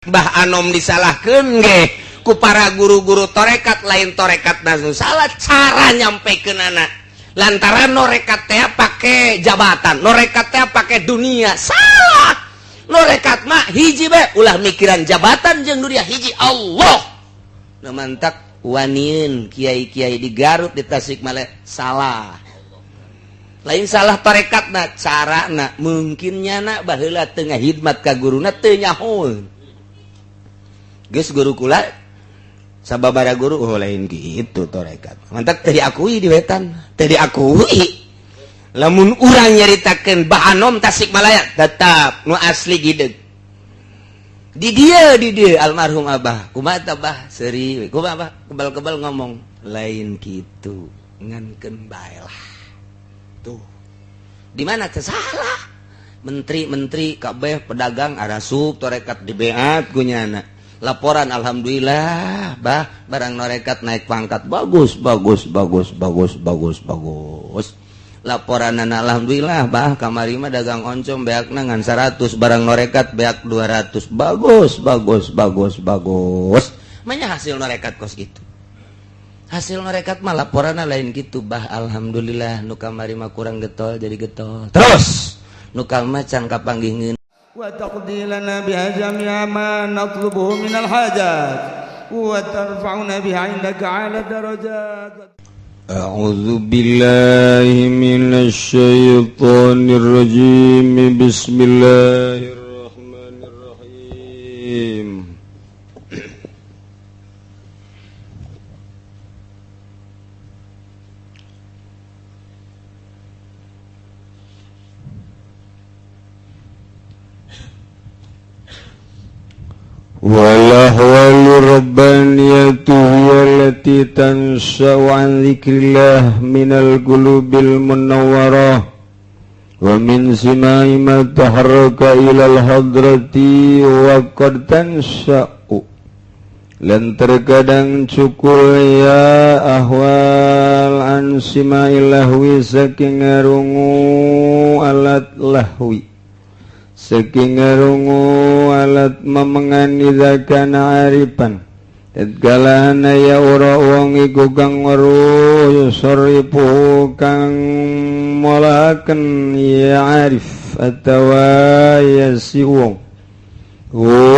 Mbah Anom disalahkan ge ku para guru-guru torekat. Lain torekat nu salah, cara nyampe ke anak, lantaran norekat teh pake jabatan, norekat teh pake dunia. Salah. Norekat mah hiji be, ulah mikiran jabatan jeung dunia, hiji Allah. Nah, mantak waniun kiai-kiai di Garut, di Tasikmalaya salah. Lain salah torekat, na cara na mungkinnya na baheula teu ngahidmat ka guruna, teu nyahoeun. Geus guru kula sababara guru, oh, lain gitu torekat. Mantak teu diakui di wetan, teu diakui. Lamun urang nyaritakeun Bah Anom Tasikmalaya, tetap nu asli gideg di dia, di dia almarhum abah kumaha tah, bah seuri kumaha, bah kebal-kebal ngomong lain gitu, ngankeun bae lah. Tuh di mana teh salah? Menteri-menteri kabeh, pedagang arasup torekat, dibeat ku nyana laporan, "Alhamdulillah, bah, barang norekat naik pangkat." Bagus, bagus, bagus, bagus, bagus, bagus laporan. "Alhamdulillah, bah, kamari mah dagang oncom beakna ngan 100, barang norekat beak 200." Bagus, bagus, bagus, bagus. Manya hasil norekat kos gitu. Hasil norekat mah laporan lain gitu, "Bah, alhamdulillah, nu kamari mah kurang getol jadi getol terus, nu kamari can kapanggih." وتقضي لنا بها جميع ما نطلبه من الحاجات وترفعنا بها عندك أعلى الدرجات. أعوذ بالله من الشيطان الرجيم. بسم الله الرحمن الرحيم. والأحوال الربانية هي التي تنشأ عن ذكر الله من القلوب المنورة ومن سماع ما تحرك إلى الحضرة. وقد تنشأ lan terkadang cukul ya ahwal عن سماع اللهو saking ngarungu alat lahwi, saking ngarungu alat memengan. إذا كان عارفا tatkala ya ura wong iku kang weruh, يصرفه kang molahaken ya arif atawa ya si wong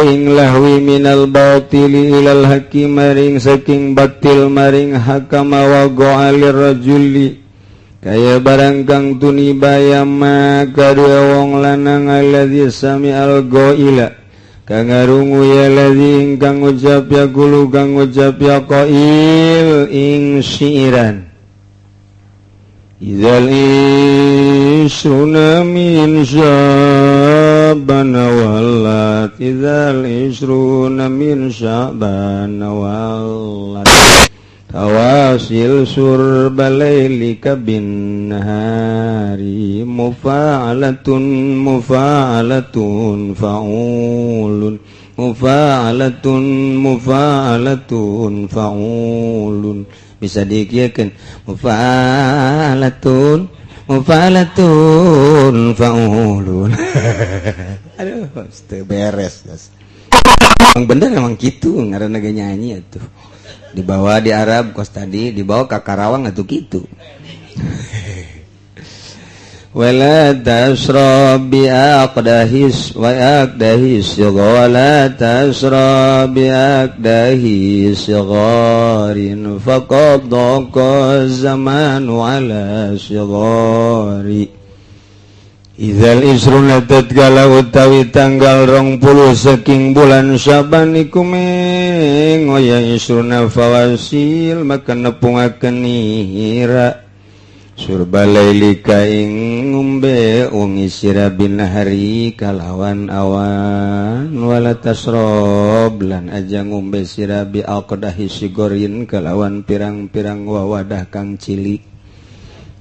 ing lahwi من الباطل إلى الحق maring saking batil maring hak كما وقع للرجل kaya barang kang tuniba ya ma kadua wong lanang الذي سمع القائل kang ngarungu ya ladzi ingkang ngucap, يقول kang ngucap ya qail ing syiiran إذا العشرون من شعبان ولت إذا العشرون من شعبان ولت فواصل شرب ليلك بالنهار مفاعلة مفاعلة فعول مفاعلة مفاعلة فعول. Bisa dikieukeun مفاعلة مفاعلة فعول. Aduh, teu beres. Emang bener, emang gitu ngaranna ge nyanyi atuh. Dibawa di Arab kos tadi, dibawa ke Karawang atuh gitu. ولا تشرب بأقدح وأقدح ولا تشرب بأقدح صغار فقد ضاق الزمان على صغار. إذا العشرون tatkala utawi tanggal 20 saking bulan Syaban iku mengo ya عشرون فواصل maka nepungaken ira شرب ليلك ing ngombe wengi sira بالنهار kalawan awan. ولا تشرب lan aja ngombe sira بأقداح صغار kalawan pirang-pirang wawadah kang cilik.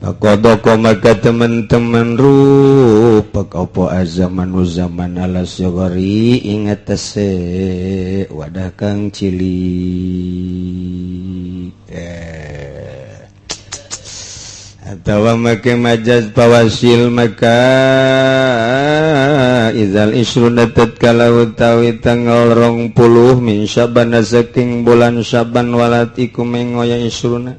فقد ضاق maka teman-teman rupak opo الزمان zaman على الصغار ing atase wadah kang cilik. Atau make majaz فواصل maka Izal isruna tatkala utawi tanggal 20 min Syaban saking bulan Syaban walat iku mengoya isruna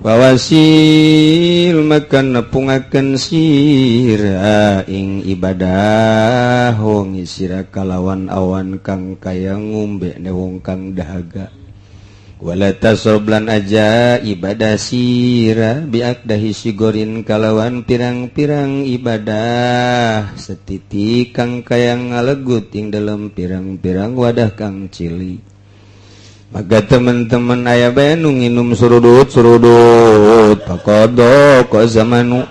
wawasil maka nepungaken sira ing ibadah wong sira kalawan awan kang kaya ngombe ne wong kang dahaga wala tasroblan aja ibadah sira biakdahi sigorin kalawan pirang-pirang ibadah setitik kang kaya ngalegut ing dalam pirang-pirang wadah kang cilik. Maka teman-teman aya bae nu nginum surudut surudut pakodo ko zamanu,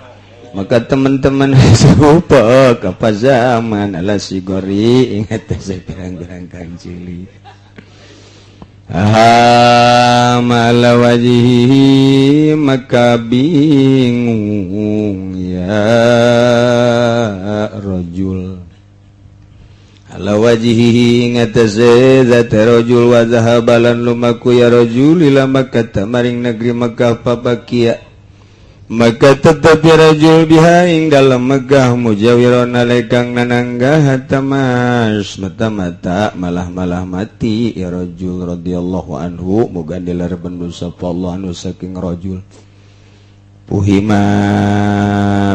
maka teman-teman supa ka zaman ala sigori ingat teh pirang-pirang kang cilik. Ala wajhihi maka bingung ya rajul ala wajhihi ngatase zat rajul wa zahabalan lumaku ya rajul ila Makkah maring negeri Makkah pabakia maka tetap ya rajul biha ing dalam Mekah mujawiron alekang nananggah hatamas mata-mata malah-malah mati ya rajul radhiyallahu anhu muga dilareben sapa Allah anu saking rajul puhima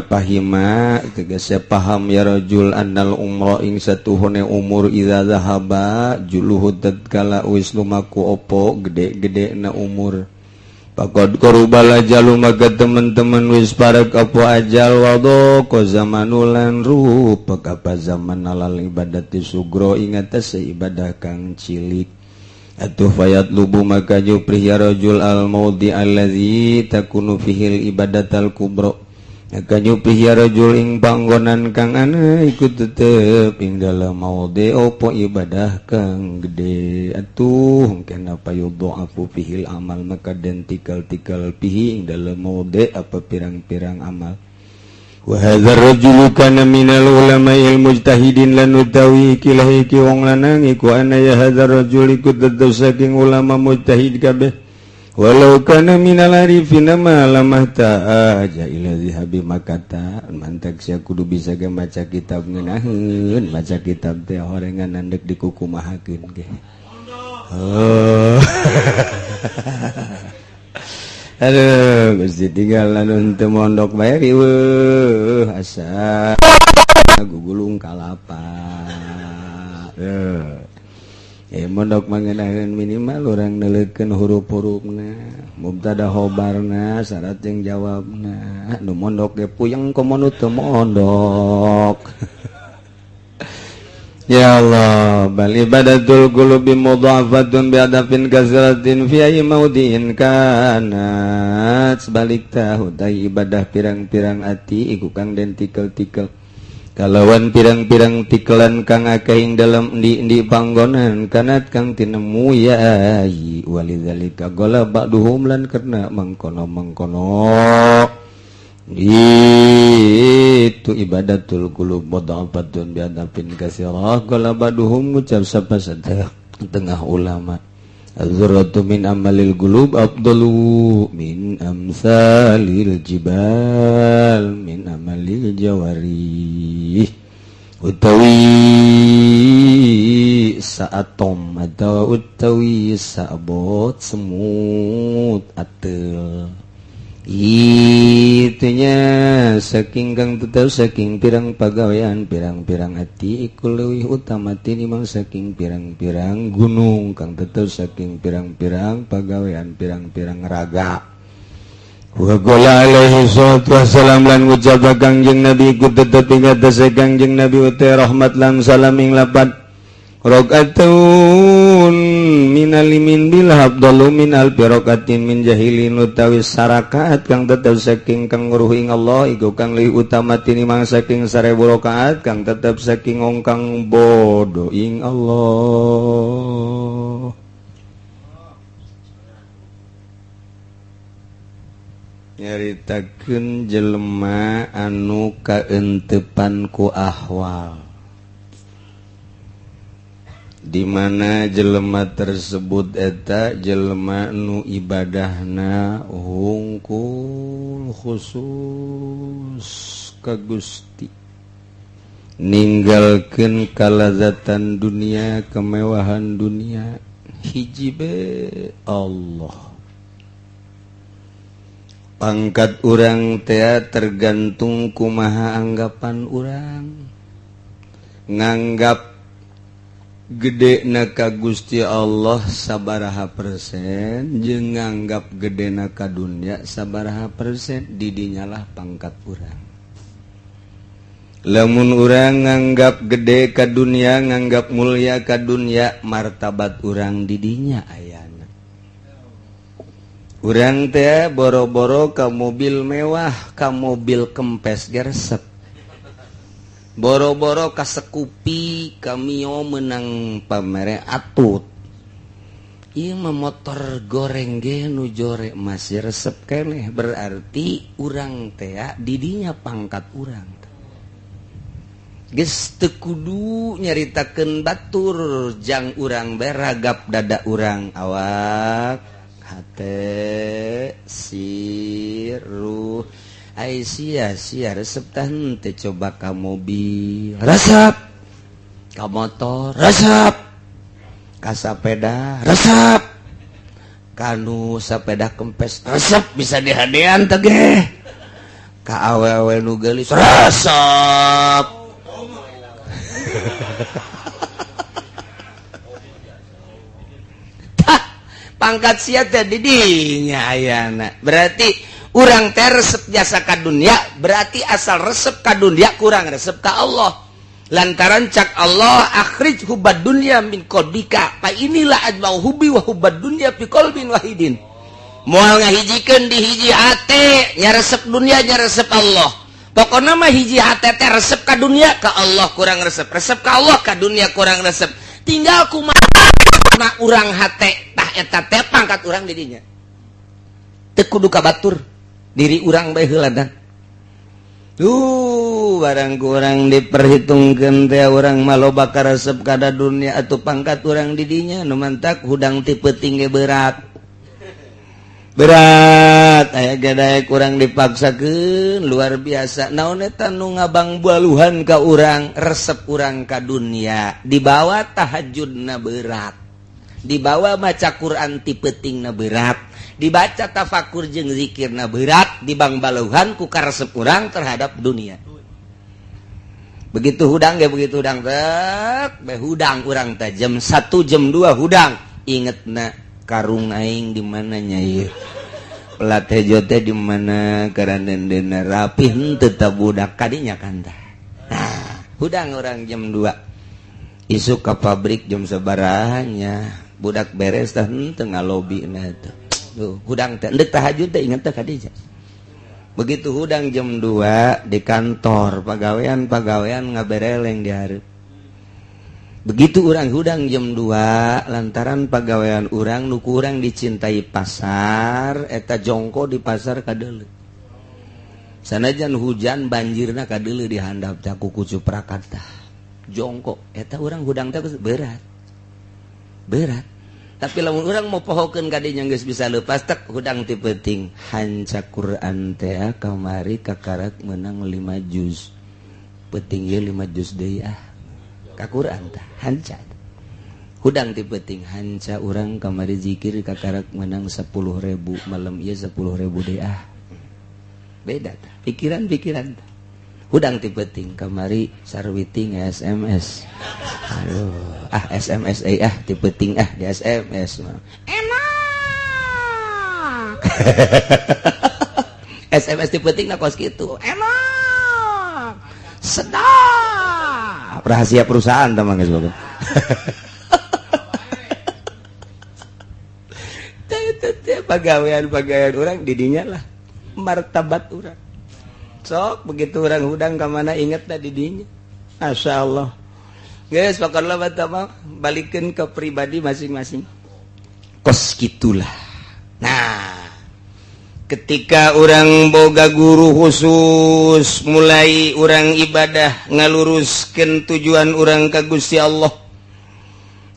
pahima tegese paham ya rajul annal umra ing satuhune umur idza zahaba juluhu tatkala wis lumaku opo gede-gede na umur Pakod korubala jalu maka teman-teman wis parek apa ajal wado ko zamanulan rupa apa zaman alal ibadati sugro ingat teh ibadah kang cilik atuh fayat lubu maka juprih ya rajul al maudi allazi takunu fihil ibadatal kubro maka juprih ya rajul ing panggonan kang ana iku tetep ing dalem maudi opo ibadah kang gede atuh kenapa yudha'afu fihil amal maka den tikal-tikal pihi ing dalem maudi apa pirang-pirang amal. Wa hadzal rajulu kana minal ulama'il mujtahidin lan utawi ikilah iki wong lanang iku ana ya hadzal rajul iku tetep saking ulama mujtahid kabeh walau kana minal arifina ma lamah ta'aja ila zihabi makata mantak sia kudu bisa ge maca kitab ngeunaheun maca kitab teh horengan andek dikukumahakeun ge. Oh. Aduh, Gusti tinggal anu teu mondok bae riweuh asa gugulung kalapa. Mondok mangenaheun minimal urang neuleukeun huruf-hurufna, mubtada khobarna, syarat jeung jawabna. Nu mondok ge puyeng komo nu teu mondok. Ya Allah, bal ibadatul qulubi mudha'afatun bi adafin kasratin fi ayyi maudiin kanat. Sebalik tahu tai ibadah pirang-pirang ati iku kang den tikel-tikel. Kalawan pirang-pirang tikelan kang akeh ing dalem endi-endi panggonan kanat kang tinemu ya ayi walidzalika qala ba'duhum lan karena mangkono-mangkono itu ibadatul qulub mudha'afatun bi adafin kasirah qala ba'duhum ngucap sapa tengah ulama az-zurratu min amalil qulub afdalu min amsalil jibal min amalil jawarih utawi saatom atau utawi saabot semut atel itunya saking kang tetep saking pirang pagawean pirang-pirang ati iku leuwih utama tinimbang saking pirang-pirang gunung kang tetep saking pirang-pirang pagawean pirang-pirang raga. Wa qala alaihi salatu wassalam lan ngucap Kangjeng Nabi iku tetep ing atase Kangjeng Nabi uta rahmat lan salam ing lapat rakaatun minal limin bil afdalu min alfi rakatin min jahilin utawi sarakaat kang tetep saking kang nguruh ing Allah iku kang leuwih utama tinimbang saking 1000 rakaat kang tetep saking wong kang bodoh ing Allah. Nyaritakeun jelema anu kaentepan ku ahwal di mana jelema tersebut eta jelema nu ibadahna hungkul khusus ka Gusti. Ninggalkeun kalazatan dunia, kemewahan dunia, hiji be Allah. Pangkat urang tea tergantung kumaha anggapan urang. Nganggap gede na ka Gusti Allah sabaraha persen jeung nganggap gede na ka dunia sabaraha persen, didinyalah pangkat urang. Lamun urang nganggap gede ka dunia, nganggap mulia ka dunia, martabat urang didinya ayana. Urang teh boro-boro ka mobil mewah, ka mobil kempes ge resep. Boro-boro ka Scoopy, ka Mio menang pamere atut. Ieu mah motor goreng ge nu jore masih resep keneh, berarti urang teh didinya pangkat urang. Geus teu kudu nyaritakeun batur, jang urang beragap dada urang, awak, hate, siruh. Ai sia sia resep tah henteu, coba ka mobil resep, ka motor resep, ka sapeda resep, kanu sapeda kempes resep, bisa dihadean teh ge, ka awewe nu geulis resep. Pangkat sia teh didinya ayana. Berarti urang teh resep jasa ka dunia, berarti asal resep ka dunia kurang resep ka Allah. Lantaran cak Allah, akhrij hubbad dunya min qalbika fa inilah ajma'u hubbi wa hubbad dunya fi qalbin wahidin. Moal ngahijikeun di hiji hate, nya resep dunia nya resep Allah. Pokona mah hiji hate teh resep ka dunia ka Allah kurang resep, resep ka Allah ka dunia kurang resep. Tinggal kumaha urang hate tah eta teh pangkat urang didinya. Teu kudu ka batur, diri urang bae heula dah. Barang kurang diperhitungkeun teh urang mah loba karesep kada dunia atuh pangkat urang didinya nu mantak hudang ti peuting ge berat. Berat aya ge daek urang dipaksakeun luar biasa. Naon eta nu ngabang baluhan ka urang, resep urang ka dunia, dibawa tahajudna berat, dibawa maca Quran ti peutingna berat, dibaca tafakur jeung zikirna berat, dibang baluhan ku karesep urang terhadap dunia. Begitu hudang ge, begitu hudang tek be hudang urang teh jam 1 jam 2 hudang, ingetna karung aing di mana nya ieu, pelat hejo teh di mana, karandendena rapih henteu tah budak kadinya kan tah. Nah, hudang urang jam 2 isuk ka pabrik jam sabarahanya budak beres tah henteu ngalobi na teh. Tuh, hudang teh endek tahajud teh inget teh kadija. Begitu hudang jam 2 di kantor pagawean-pagawean ngabereleng di hareup. Begitu urang hudang jam 2 lantaran pagawean urang nu kurang dicintai pasar eta jongko di pasar kadeuleu. Sanajan hujan banjirna kadeuleu di handap teh ku kucuprakan tah. Jongko eta urang hudang teh berat. Berat. Tapi lamun urang mau pohokeun ka dinya geus bisa leupas tek hudang ti peuting hanca Quran teh kamari kakarak meunang 5 juz. Peuting ieu 5 juz deui ah. Ka Quran tah hanca. Hudang ti peuting hanca urang kamari zikir kakarak meunang 10.000, malam ieu 10.000 deui ah. Beda tah pikiran-pikiran tah. Hudang ti peuting kamari sarwiting SMS. Aduh, ah SMS ah ti peuting ah di SMS mah. Enak. SMS ti peuting na kos kitu. Enak. Sedap. Rahasia perusahaan tah mah geus boga. Teh pagawean-pagawean urang didinya lah martabat urang. Sok begitu orang hudang ka mana inget dah didinya. Masya Allah. Guys, pokoknya mah balikeun ke pribadi masing-masing. Kos gitulah. Nah, ketika orang boga guru khusus mulai orang ibadah ngaluruskeun tujuan orang ka Gusti Allah,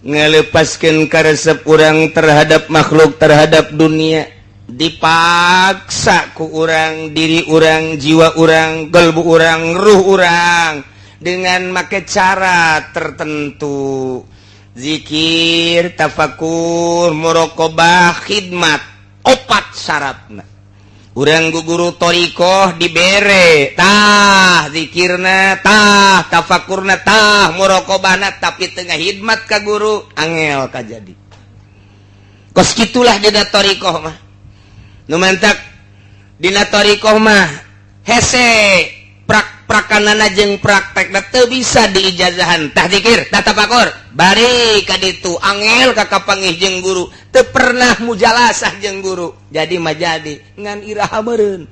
ngalepaskeun karesep urang terhadap makhluk, terhadap dunia, dipaksa ku urang, diri urang, jiwa urang, gelbu urang, ruh urang, Dengan make cara tertentu, zikir, tafakur, muraqabah, khidmat, opat syaratna. Urang guru thoriqoh dibere tah zikirna, tah tafakurna, tah muraqabahna, tapi tengah khidmat ka guru, angel ka jadi. Kos kitulah dina thoriqoh mah. Nu mantak dina thoriqoh mah hese prak-prakanana jeung praktekna teu bisa diijazahan. Tah zikir, tah tafakur, bari ka ditu angel ka kapanggih jeung guru, teu pernah mujalasah jeung guru. Jadi mah jadi ngan iraha meureun.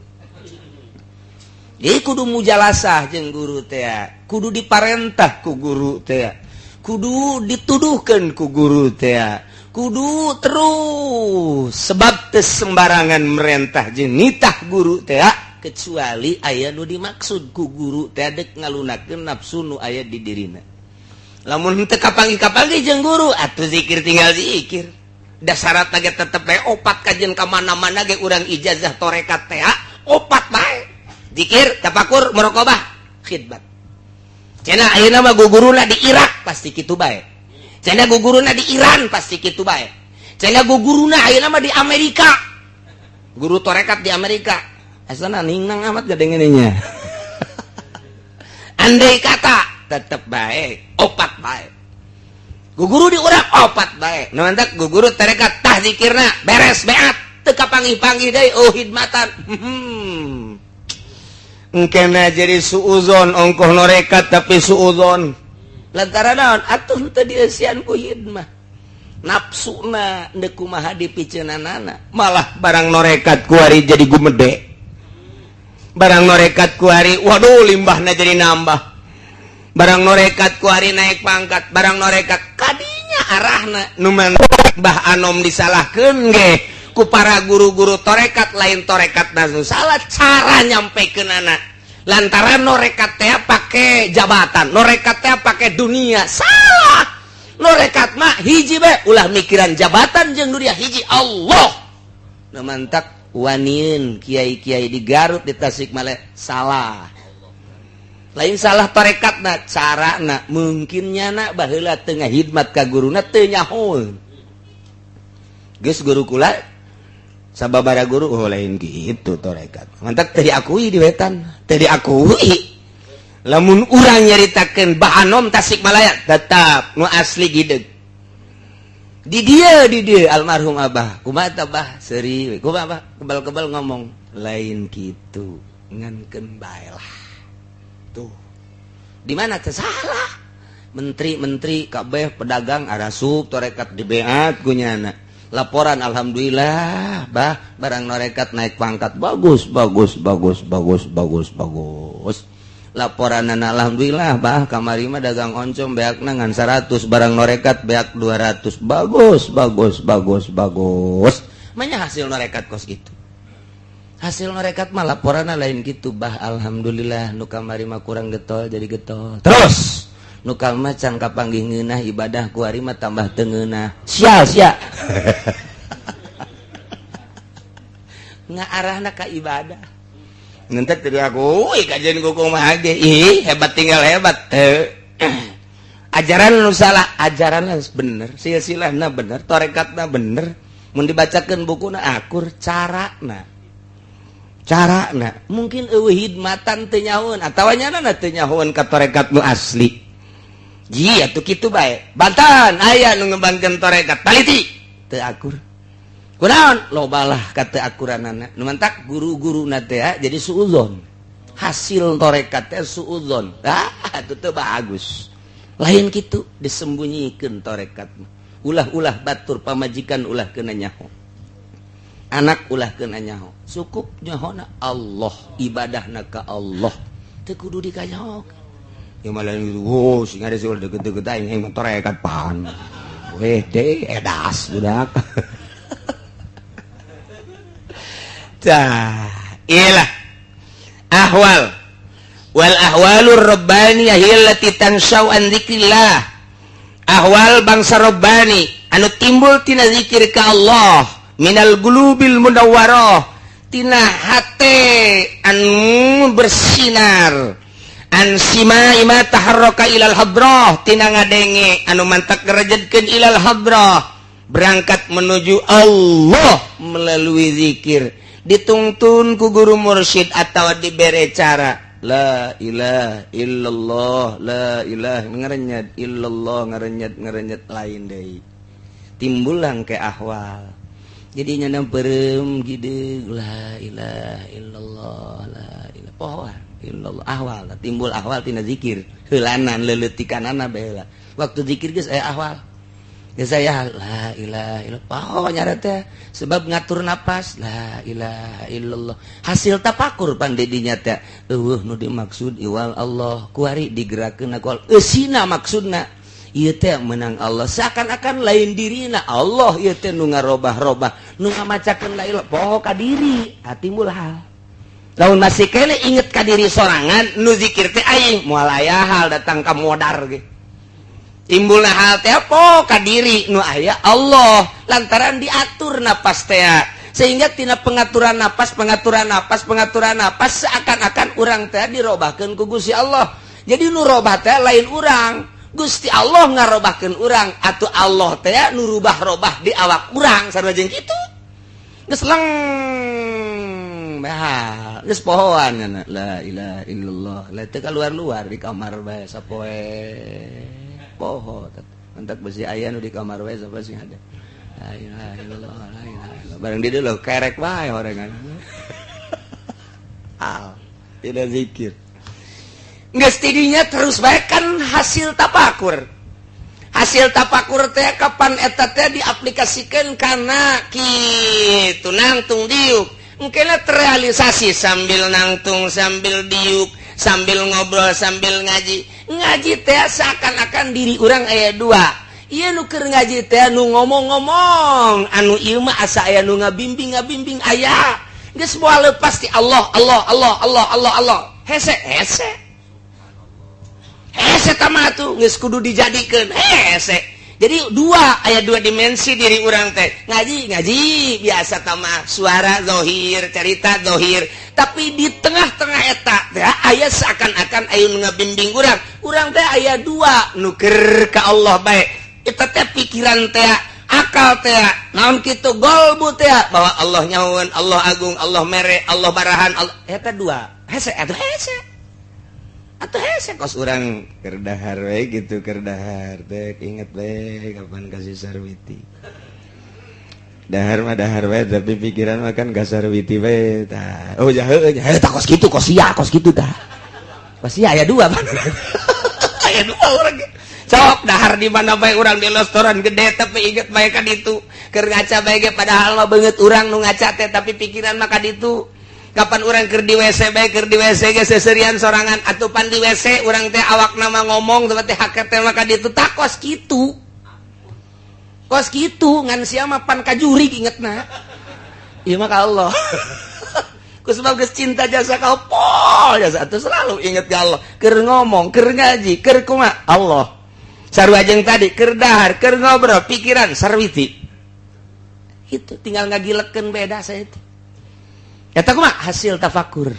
Jadi kudu mujalasah jeung guru teh, kudu diparentah ku guru teh, kudu dituduhkeun ku guru teh, kudu terus, sebab teu sembarangan merentah jeung nitah guru teh, kecuali aya nu dimaksud ku guru teh, dek ngalunakeun nafsu nu aya di dirina. Lamun teu kapanggih-kapanggih jeung guru, atuh zikir tinggal zikir. Da syarat ge tetep bae opat. Kajen ka mana-mana ge urang ijazah torekat teh opat bae: zikir, tafakur, muraqabah, khidmat. Cenah ayeuna mah guguruna di Irak pasti kitu bae, cenah guguruna di Iran pasti kitu bae, cenah guguruna ayeuna mah di Amerika, guru torekat di Amerika asalna ningnang amat gadengennya. Andai kata tetep bae opat bae, guguru di urang opat bae. Nu mantak guguru tarekat, tah zikirna beres, beat, teu kapanggih-panggih deui, oh hidmatan. Engkena jadi suuzon ongkoh norekat, tapi suuzon lantaran naon atuh teu dieusian ku hidmah, nafsuna deuk kumaha dipiceunanana. Malah barang norekat kuari jadi gumede, barang norekat kuari, waduh, limbahna jadi nambah, barang norekat kuari naik pangkat, barang norekat kadinya arahna. Nu Bah Anom disalahkeun ge ku para guru-guru torekat, lain torekat nu salah, cara nyampekeunana, lantaran norekat teh pake jabatan, norekat teh pake dunia. Salah. Norekat mah hiji bae, ulah mikiran jabatan jeung dunia, hiji Allah. Nu mantak wanin kiai-kiai di Garut, di Tasikmalaya salah. Lain salah torekat na, cara na mungkinnya na baheula tengah hidmat ka guruna, teu nyahoeun. Geus guru kula sababara guru, oh, lain gitu torekat. Mantak teu diakui di wetan, teu diakui. Lamun urang nyaritakeun Bah Anom Tasikmalaya, tetap nu asli gideg di dia, di dia almarhum abah kumaha tah, bah seuri we kumaha, bah kebal-kebal ngomong lain gitu, ngankeun bae lah. Tuh di mana teh salah? Menteri-menteri kabeh, pedagang arasup torekat, dibeat ku nyana laporan, "Alhamdulillah, bah, barang norekat naik pangkat, bagus bagus bagus bagus bagus bagus." Laporan, "Alhamdulillah, bah, kamari mah dagang oncom beakna ngan 100, barang norekat beak 200, bagus bagus bagus bagus." Manya hasil norekat kos gitu. Hasil norekat mah laporan lain gitu, "Bah, alhamdulillah, nu kamari mah kurang getol jadi getol terus, nu mah can kapanggih ngeunah ibadah, kuari mah tambah teu ngeunah." Sia sia ngaarahna ka ibadah. Ngentek tadi aku, wih, kajian kumaha ge, ih hebat tinggal hebat. Ajaran nu salah, ajaran bener, silsilahna bener, torekatna bener, mun dibacakeun bukuna akur, carana carana mungkin eueuh hidmatan, teu nyahoeun atawa nyana teu nyahoeun ka torekat nu asli. Ji atuh kitu bae. Banten aya nu ngembangkeun torekat taliti, teu akur. Kunaon? Lobalah ka teu akuranana. Nu mantak guru-guruna teh jadi suudzon. Hasil torekat teh suudzon. Ah, itu teu bagus. Lain kitu, disembunyikan torekat. Ulah-ulah batur, pamajikan ulah kena nyaho, anak ulah kena nyaho, cukup nyahona Allah, ibadahna ka Allah, teu kudu dikanyaho. Ya malah gitu, oh, sing ada sih deket-deket aing, aing torekat pan. Weh deh, edas budak. Tah, iyalah. Ahwal wal ahwalur rabbaniyah hiya allati tanshau an dzikrillah. Ahwal bangsa rabbani anu timbul tina zikir ka Allah, minal qulubil munawwarah, tina hate anu bersinar. An sama'i ma taharraka ilal hadrah, tina ngadenge anu mantak ngerejedkeun ilal hadrah, berangkat menuju Allah melalui zikir, ditungtun ku guru mursyid atau dibere cara la ilaha illallah, la ilaha, ngarenyet illallah, ngarenyet ngarenyet, lain deui timbulang ke ahwal, jadi nyana perem gitu, la ilaha illallah, la ilaha, pohoan illallah, ahwal timbul, ahwal tina zikir heulanan, leuletikanana bae. Waktu zikir geus aya ahwal, geus aya la ilaha illallah, poho nyara teh sebab ngatur napas la ilaha illallah, hasil tapakur pan didinya teh eueuh nu dimaksud iwal Allah. Kuari digerakkeun ku eusina, maksudna ieu teh menang Allah, seakan-akan lain dirina Allah ieu teh nu ngarobah-robah, nu ngamacakeun la ilaha, poho ka diri, timbul hal. Lamun masih kene inget ka diri sorangan, nu zikir teh aing, moal aya hal datang ka modar ge. Timbulna hal teh po ka diri, nu aya Allah, lantaran diatur napas teh, sehingga tina pengaturan napas, pengaturan napas, pengaturan napas, seakan-akan urang teh dirobahkeun ku Gusti Allah. Jadi nu robah teh lain urang, Gusti Allah ngarobahkeun urang atau Allah teh nu rubah-robah di awak urang, sarua jeung kitu. Geus leng bah, geus pohoan la ilaha illallah, la teu keluar-luar, di kamar bae sapoe poho. Mantak besi aya nu di kamar bae sapa sing ada la ilaha illallah, la ilaha illallah, bareng di dulu kerek bae horengan al tidak zikir. Geus tidinya terus bae kan hasil tapakur. Hasil tapakur teh kapan eta teh diaplikasikan karena kitu nangtung diuk, mungkin terrealisasi sambil nangtung, sambil diuk, sambil ngobrol, sambil ngaji. Ngaji teh seakan-akan diri urang aya dua. Iya, nu keur ngaji teh nu ngomong-ngomong, anu ieu mah asa aya nu ngabimbing ngabimbing, aya geus moal lepas ti Allah, Allah, Allah, Allah, Allah, Allah. Hese hese hese tama tuh geus kudu dijadikeun hese. Jadi dua, aya dua dimensi diri urang teh. Ngaji ngaji biasa tama suara zohir, cerita zohir, tapi di tengah-tengah eta teh aya seakan-akan aya nu ngabimbing urang. Urang teh aya dua, nu keur ka Allah bae eta teh, pikiran teh, akal teh, naon kitu, golbu teh, bahwa Allah nyahoeun, Allah agung, Allah mere, Allah barahan, Allah eta dua. Hese atuh, hese atuh, hese kos urang keur dahar we gitu, keur dahar teh inget we kapan kasih Sarwiti. Dahar mah dahar we, tapi pikiran mah kan ka Sarwiti we tah. Oh ya, heueuh ya, tah kos kitu, kos sia, kos kitu tah, kos sia aya dua, aya dua urang. Cok dahar di mana bae urang, di restoran gede, tapi inget bae ka ditu, keur ngaca bae ge, padahal mah beungeut urang nu ngaca teh, tapi pikiran mah ka ditu. Kapan urang keur di WC bae, keur di WC ge seserian sorangan atupan di WC, urang teh awak nama ngomong teh, hake teh mah ka ditu. Tah kos kitu, kos kitu, ngan sia mah pan ka jurig ingetna, ieu mah ka Allah. Ku sebab geus cinta jasa ka pol jasa atuh selalu inget ka Allah, keur ngomong, keur ngaji, keur kumaha, Allah. Sarua jeung tadi, keur dahar, keur ngobrol, pikiran Sarwiti itu, tinggal ngagilekeun beda saya itu. Eta kumaha hasil tafakur,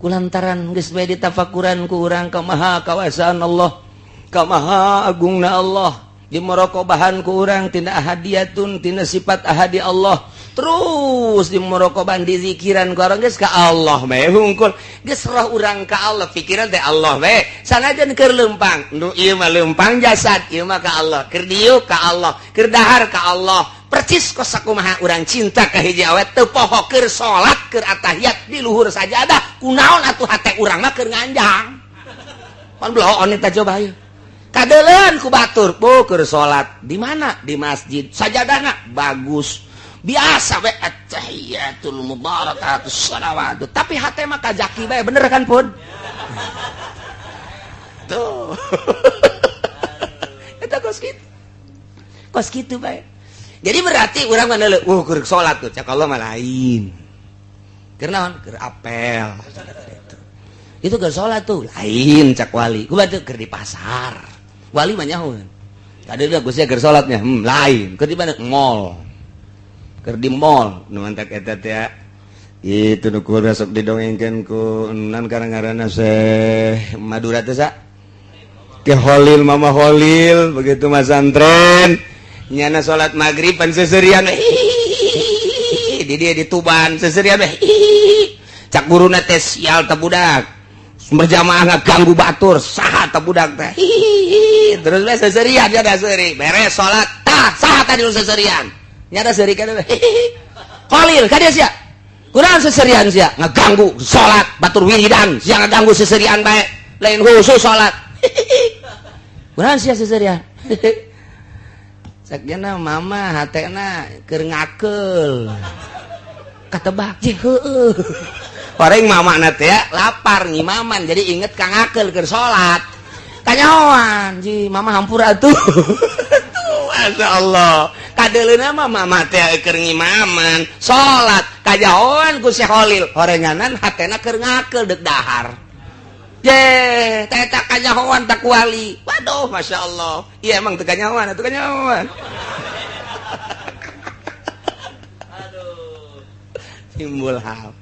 kulantaran geus bae ditafakuran ku urang kamaha kawasaan Allah, kamaha agungna Allah, dimorokobahan ku urang tina ahadiyatun, tina sifat ahadi Allah, terus dimorokobahan, dizikiran ku urang, geus ka Allah bae hungkul, geus roh urang ka Allah, pikiran teh Allah bae. Sanajan keur leumpang, nu ieu mah leumpang jasad, ieu mah ka Allah, keur diuk ka Allah, keur dahar ka Allah. Percis kos sakumaha urang cinta ka hiji awet, teu poho keur salat, keur atahiyat di luhur sajadah, kunaon atuh hate urang mah keur nganjang pan bloon eta. Coba ieu kadeuleun ku batur, bu keur salat di mana? Di masjid, sajadahna bagus, biasa we, attahiyatul mubarakatus shalawat, tapi hate mah ka jaki bae. Bener kan pun tuh? Eta kos kitu, kos kitu bae. Jadi berarti urang mana, keur salat tuh, cak Allah mah lain. Keur naon? Keur apel itu. Keur salat tuh lain, cak wali. Kumaha tuh? Keur di pasar. Wali mah nyahoeun kadeuleu Gusti keur salatnya, lain. Keur di mana? Mall, keur di mall. Nu mantak eta teh Itu nu kudu sok didongengkeun ku nan karang ngaranna Syekh Madura teh sa Ke Holil, Mama Holil, begitu masantren nyana salat maghrib pan seserian di dia di Tuban seserian, cak guruna teh, "Sial teh budak, berjamaah ngaganggu batur, saha teh budak teh?" Terus we seserian ya, seuri. Beres salat, "Tah, saha tadi nu seserian?" Nyada seuri kan, "Khalil ka dia sia, kunaon seserian sia, ngaganggu salat batur, wiridan sia ngaganggu, seserian bae, lain khusus salat, kunaon sia seserian?" Sakjana mama hatena keur ngakeul, katebak je heueuh. Orang mama na teh lapar ngimaman, jadi inget ka ngakeul keur salat, kanyahoan ji mama, hampura atuh. Masya Allah, kadeuleuna mah mama teh keur ngimaman salat, kajahoan ku si Khalil, horenganan hatena keur ngakeul deuk dahar. Je, teh tak kanyahoan tak wali. Waduh, Masya Allah. Iya, emang teu kanyahoan, atuh kanyahoan. Aduh. Timbul hal.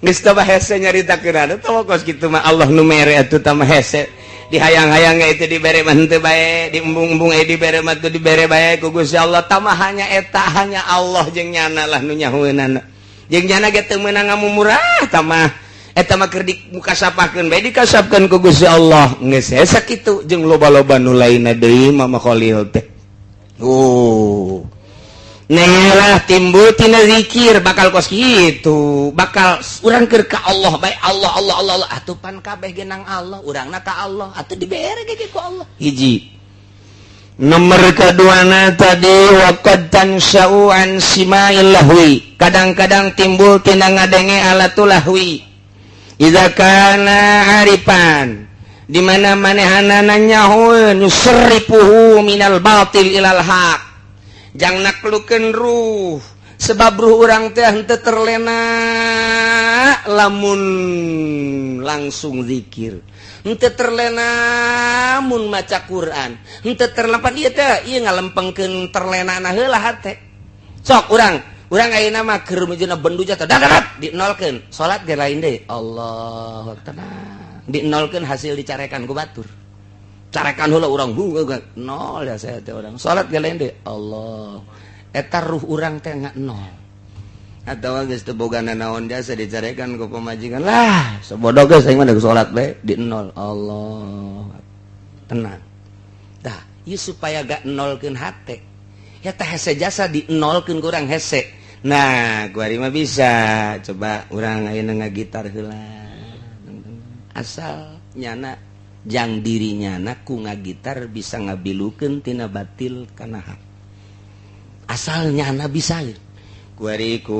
Geus teu hese nyaritakeun atuh kos kitu mah, Allah nu mere atuh tah hese. Dihayang-hayang itu dibere mah henteu bae, diembung-embung eh dibere mah teu dibere bae ku Gusti Allah. Tamah hanya eta, hanya Allah jeung nyana lah nu nyahoeunana. Jeung nyana ge teu meunang ngamumurah tamah. Eta mah keur dikasapkeun bae, dikasapkeun ku Gusti Allah. Geus hese kitu jeung loba-loba nu lainna deui Mama Khalil teh. Oh. Nah, timbul tina zikir bakal kos gitu, bakal urang keur ka Allah bae, Allah, Allah, Allah, Allah, atuh pan kabeh genang Allah, urangna ka Allah atuh dibere ge ku Allah. Hiji nomor keduana tadi, waqad tansya'u an sima'il lahwi, kadang-kadang timbul tina ngadenge alatul lahwi. Idza kana arifan, di mana manehanana nyahoeun, yusrifuhu minal batil ilal haq, jang naklukeun ruh, sebab ruh urang teh henteu terlena lamun langsung zikir, henteu terlena mun maca Quran, henteu terlena ieu teh, ieu ngalempengkeun terlena na heula hate. Sok urang urang ayeuna mah keur meujeuhna bendu jatuh dadat dinolkeun, salat ge lain deui, Allahu tenang, dinolkeun, hasil dicarekan ku batur, carekan heula urang nol ya. Saya teh urang salat ge lain deui, Allah, eta ruh urang teh nggak nol atau geus teu boga nanaon jasa, dicarekan ku pamajikan lah, sebodoh geus, aing mah salat bae di nol, Allah tenang. Tah, ieu supaya gak nolkeun hate ya teh hese jasa di nolkeun kurang hese. Nah, gua mah bisa coba urang ayeuna ngagitar heula, asal nyana jang diri nyana ku ngagitar bisa ngabilukeun tina batil kana hak, asal nyana bisa kuari ku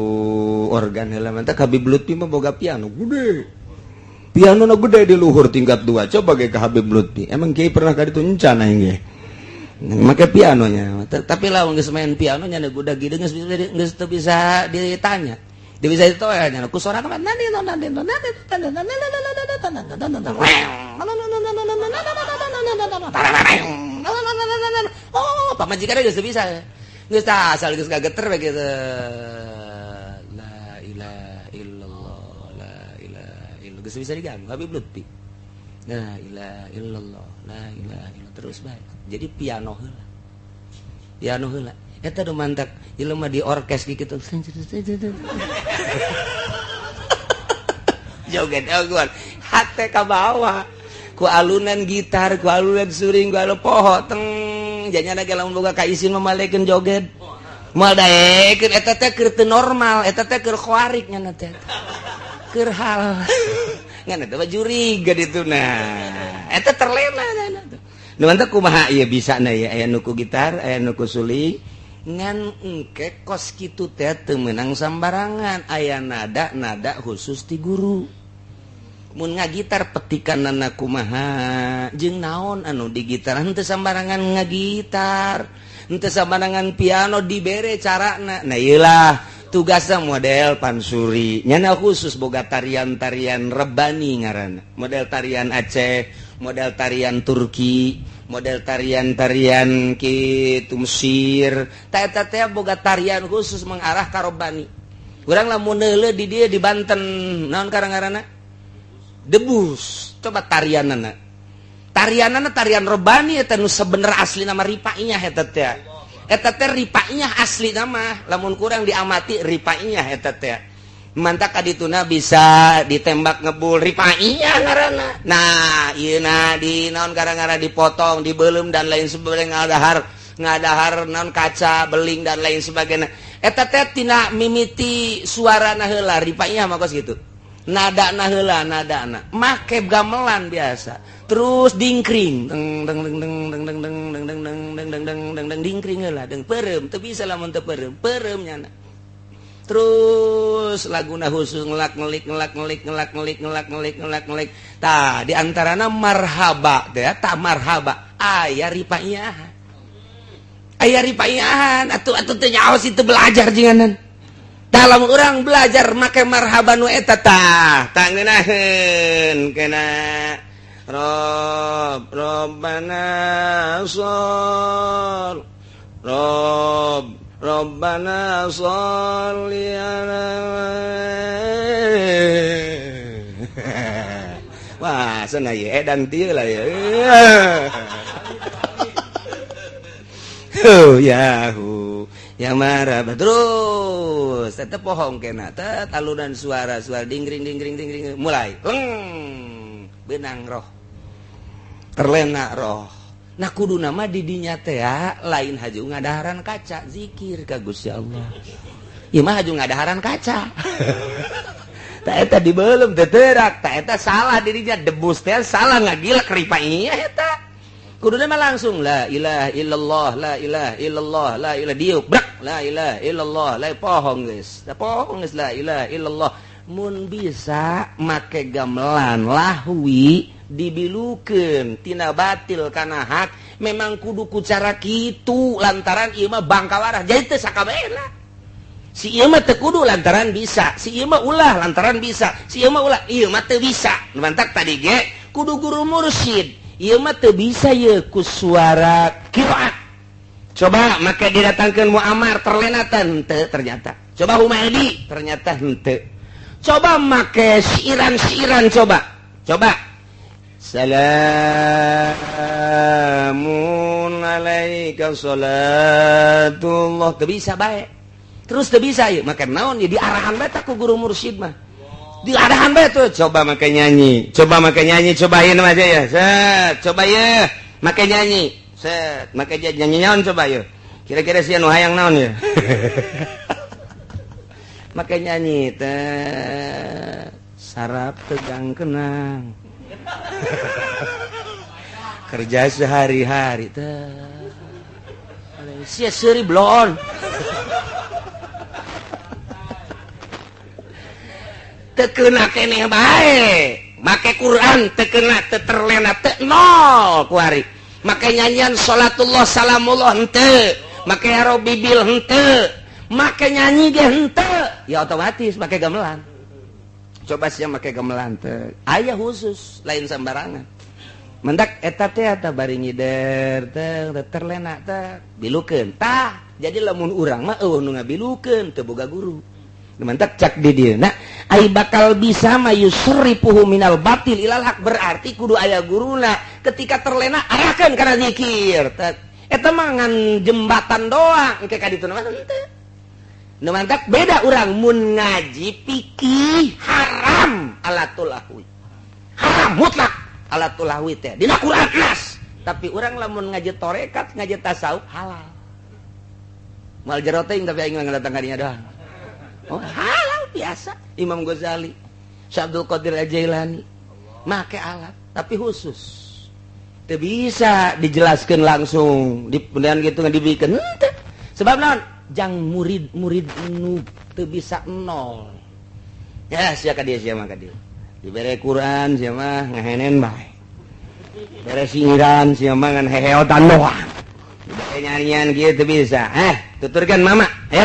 organ heula. Mantap, Habib Lutfi mah boga piano gede, piano na gede di luhur tingkat dua. Coba ge ke Habib Lutfi, emang kiai pernah ka ditu? Encan aing ge make pianonya, tapi lah geus main piano nya udah gitu, geus geus teu bisa ditanya, dia bisa itu ya nya ku sorangan nanti nanti nanti nanti. Oh, pamajikan geus bisa, geus tah, asal geus geter begitu, la ilaha illallah, la ilaha illallah, geus bisa diganggu Habib Lutfi, la ilaha illallah, la ilaha illallah, terus baik. Jadi piano heula, piano heula eta nu mantak jelema di orkes gitu, joget jagoan, hate ka bawah ku alunan gitar, ku alunan suring, ku alu poho teng janyana ge lamun boga kaisin mamalekeun joget moal daekeun. Eta teh keur teu normal, eta teh keur khawarik nyana teh, keur hal ngan eta mah juriga ditu. Nah, eta terlena nyana teh. Nu mantap kumaha ieu bisa na ya, aya nu ku gitar, aya nu ku suling, ngan engke kos kitu teh teu meunang sambarangan, aya nada nada khusus ti guru. Mun ngagitar petikanana kumaha jeung naon anu di gitar, henteu sambarangan ngagitar, henteu sambarangan piano, dibere carana. Nah, ieu lah tugasnya model pansuri nyana khusus boga tarian-tarian rebani ngaranna, model tarian Aceh, model tarian Turki, model tarian-tarian kitu Mesir. Ta eta teh boga tarian khusus mengarah ka robani. Urang lamun neuleuh di dieu di Banten, naon karang-ngaranna? Debus. Coba tarianana. Tarianana tarian robani eta nu sebener asli nama ripaiyah eta teh. Eta teh ripaiyah asli nama, lamun kurang diamati ripaiyah eta teh. Mantak kadituna bisa ditembak ngebul ripaiyah ngaranna. Nah, ieu na di naon gara-gara dipotong, dibeuleum dan lain sebagainya, ngadahar ngadahar naon kaca beling dan lain sebagainya. Eta teh tina mimiti suarana heula ripaiyah mah kos kitu. Nadana heula nadana. Make gamelan biasa. Terus dingkring deng deng deng deng deng deng deng deng deng deng deng deng deng deng deng dingkring heula deng peureum teu bisa lamun teu peureum. Peureum nyana. Terus laguna khusus ngelak ngelik ngelak ngelik ngelak ngelik ngelak ngelik ngelak ngelik. Tah di antarana marhaba teh tah marhaba aya ripaiyah. Aya ripaiyahan atuh atuh teu nyaos itu belajar jinganan. Dalam orang belajar make marhaba nu eta tah tah ngeunaheun kena Rob Robbana shol Rob Rabbana sholli ala. Wah, sana ye edan tieu lah ya. Oh, yahu. Ya marhaba terus tetep pohong kena tet alunan suara-suara dingring dingring dingring mulai. Leng benang roh. Terlena roh. Nah kudu nama didinya teh lain haju ngadaharan kaca zikir ka Gusti Allah. Ieu mah haju ngadaharan kaca. Ta eta dibeuleum teu teurak, ta eta salah dirinya debus teh salah ngagilak ripaiyah eta. Kuduna mah langsung la ilaha illallah la ilaha illallah la ilaha diuk brak la ilaha illallah la pohong geus. Ta pohong geus la ilaha illallah. Mun bisa make gamelan lahwi dibilukeun tina batil kana hak memang kudu ku cara kitu lantaran ieu mah bangkawarah jadi teu sakabehna. Si ieu mah teu kudu lantaran bisa, si ieu mah ulah lantaran bisa, si ieu mah ulah, ieu mah teu bisa. Mantak tadi ge kudu guru mursyid. Ieu mah teu bisa ye ku suara qiraat. Coba make didatangkeun Muammar terlena henteu ternyata. Coba Humaydi ternyata henteu. Coba make siiran-siiran coba. Coba Salamun alaika salatullah teu bisa bae. Terus teu bisa ieu make naon ieu diarahan bae ku guru mursyid mah. Diarahan bae tuh coba make nyanyi, coba make nyanyi cobain aja ya. Set, coba ye make nyanyi. Set, make nyanyi naon coba ye. Kira-kira sia nu hayang naon ye. Make nyanyi teh sarap tegang kenang. Kerja sehari-hari teh sia seuri bloon. Teu keuna keneh bae make Quran teu keuna teu terlena teu nol kuari. Make nyanyian salatullah salamullah henteu, make ya Rabbi bil henteu, make nyanyi ge henteu, ya otomatis make gamelan. Coba sia make gamelan teh aya khusus lain sembarangan. Mendak eta teh eta bari ngider teh terlena teh bilukeun tah. Jadi lamun urang mah eueuh nu ngabilukeun teu boga guru. Mantak cak di dieu na ai bakal bisa mah yusrifuhu minal batil ilal haq berarti kudu aya guruna. Ketika terlena arahkeun kana zikir. Eta mah ngan jembatan doang engke ka ditu mah henteu. Nu mantak beda urang mun ngaji fikih haram alatul lahwi. Haram mutlak alatul lahwi teh dina Quran nas. Tapi urang lamun ngaji tarekat, ngaji tasawuf halal. Moal jero teuing tapi aing ngadatang ka dinya doang. Oh, halal biasa. Imam Ghazali, Syekh Abdul Qadir Al-Jailani make alat tapi khusus. Teu bisa dijelaskeun langsung di kemudian gitu dibikeun henteu. Sebab naon? Jang murid-murid nu teu bisa nol. Ya sia ka dieu sia mah ka dieu. Dibere Quran sia mah ngahenen bae. Bere singiran sia mah ngan heheotan doang. Dibere nyanyian kieu teu bisa. Tuturkeun mama. Ayo.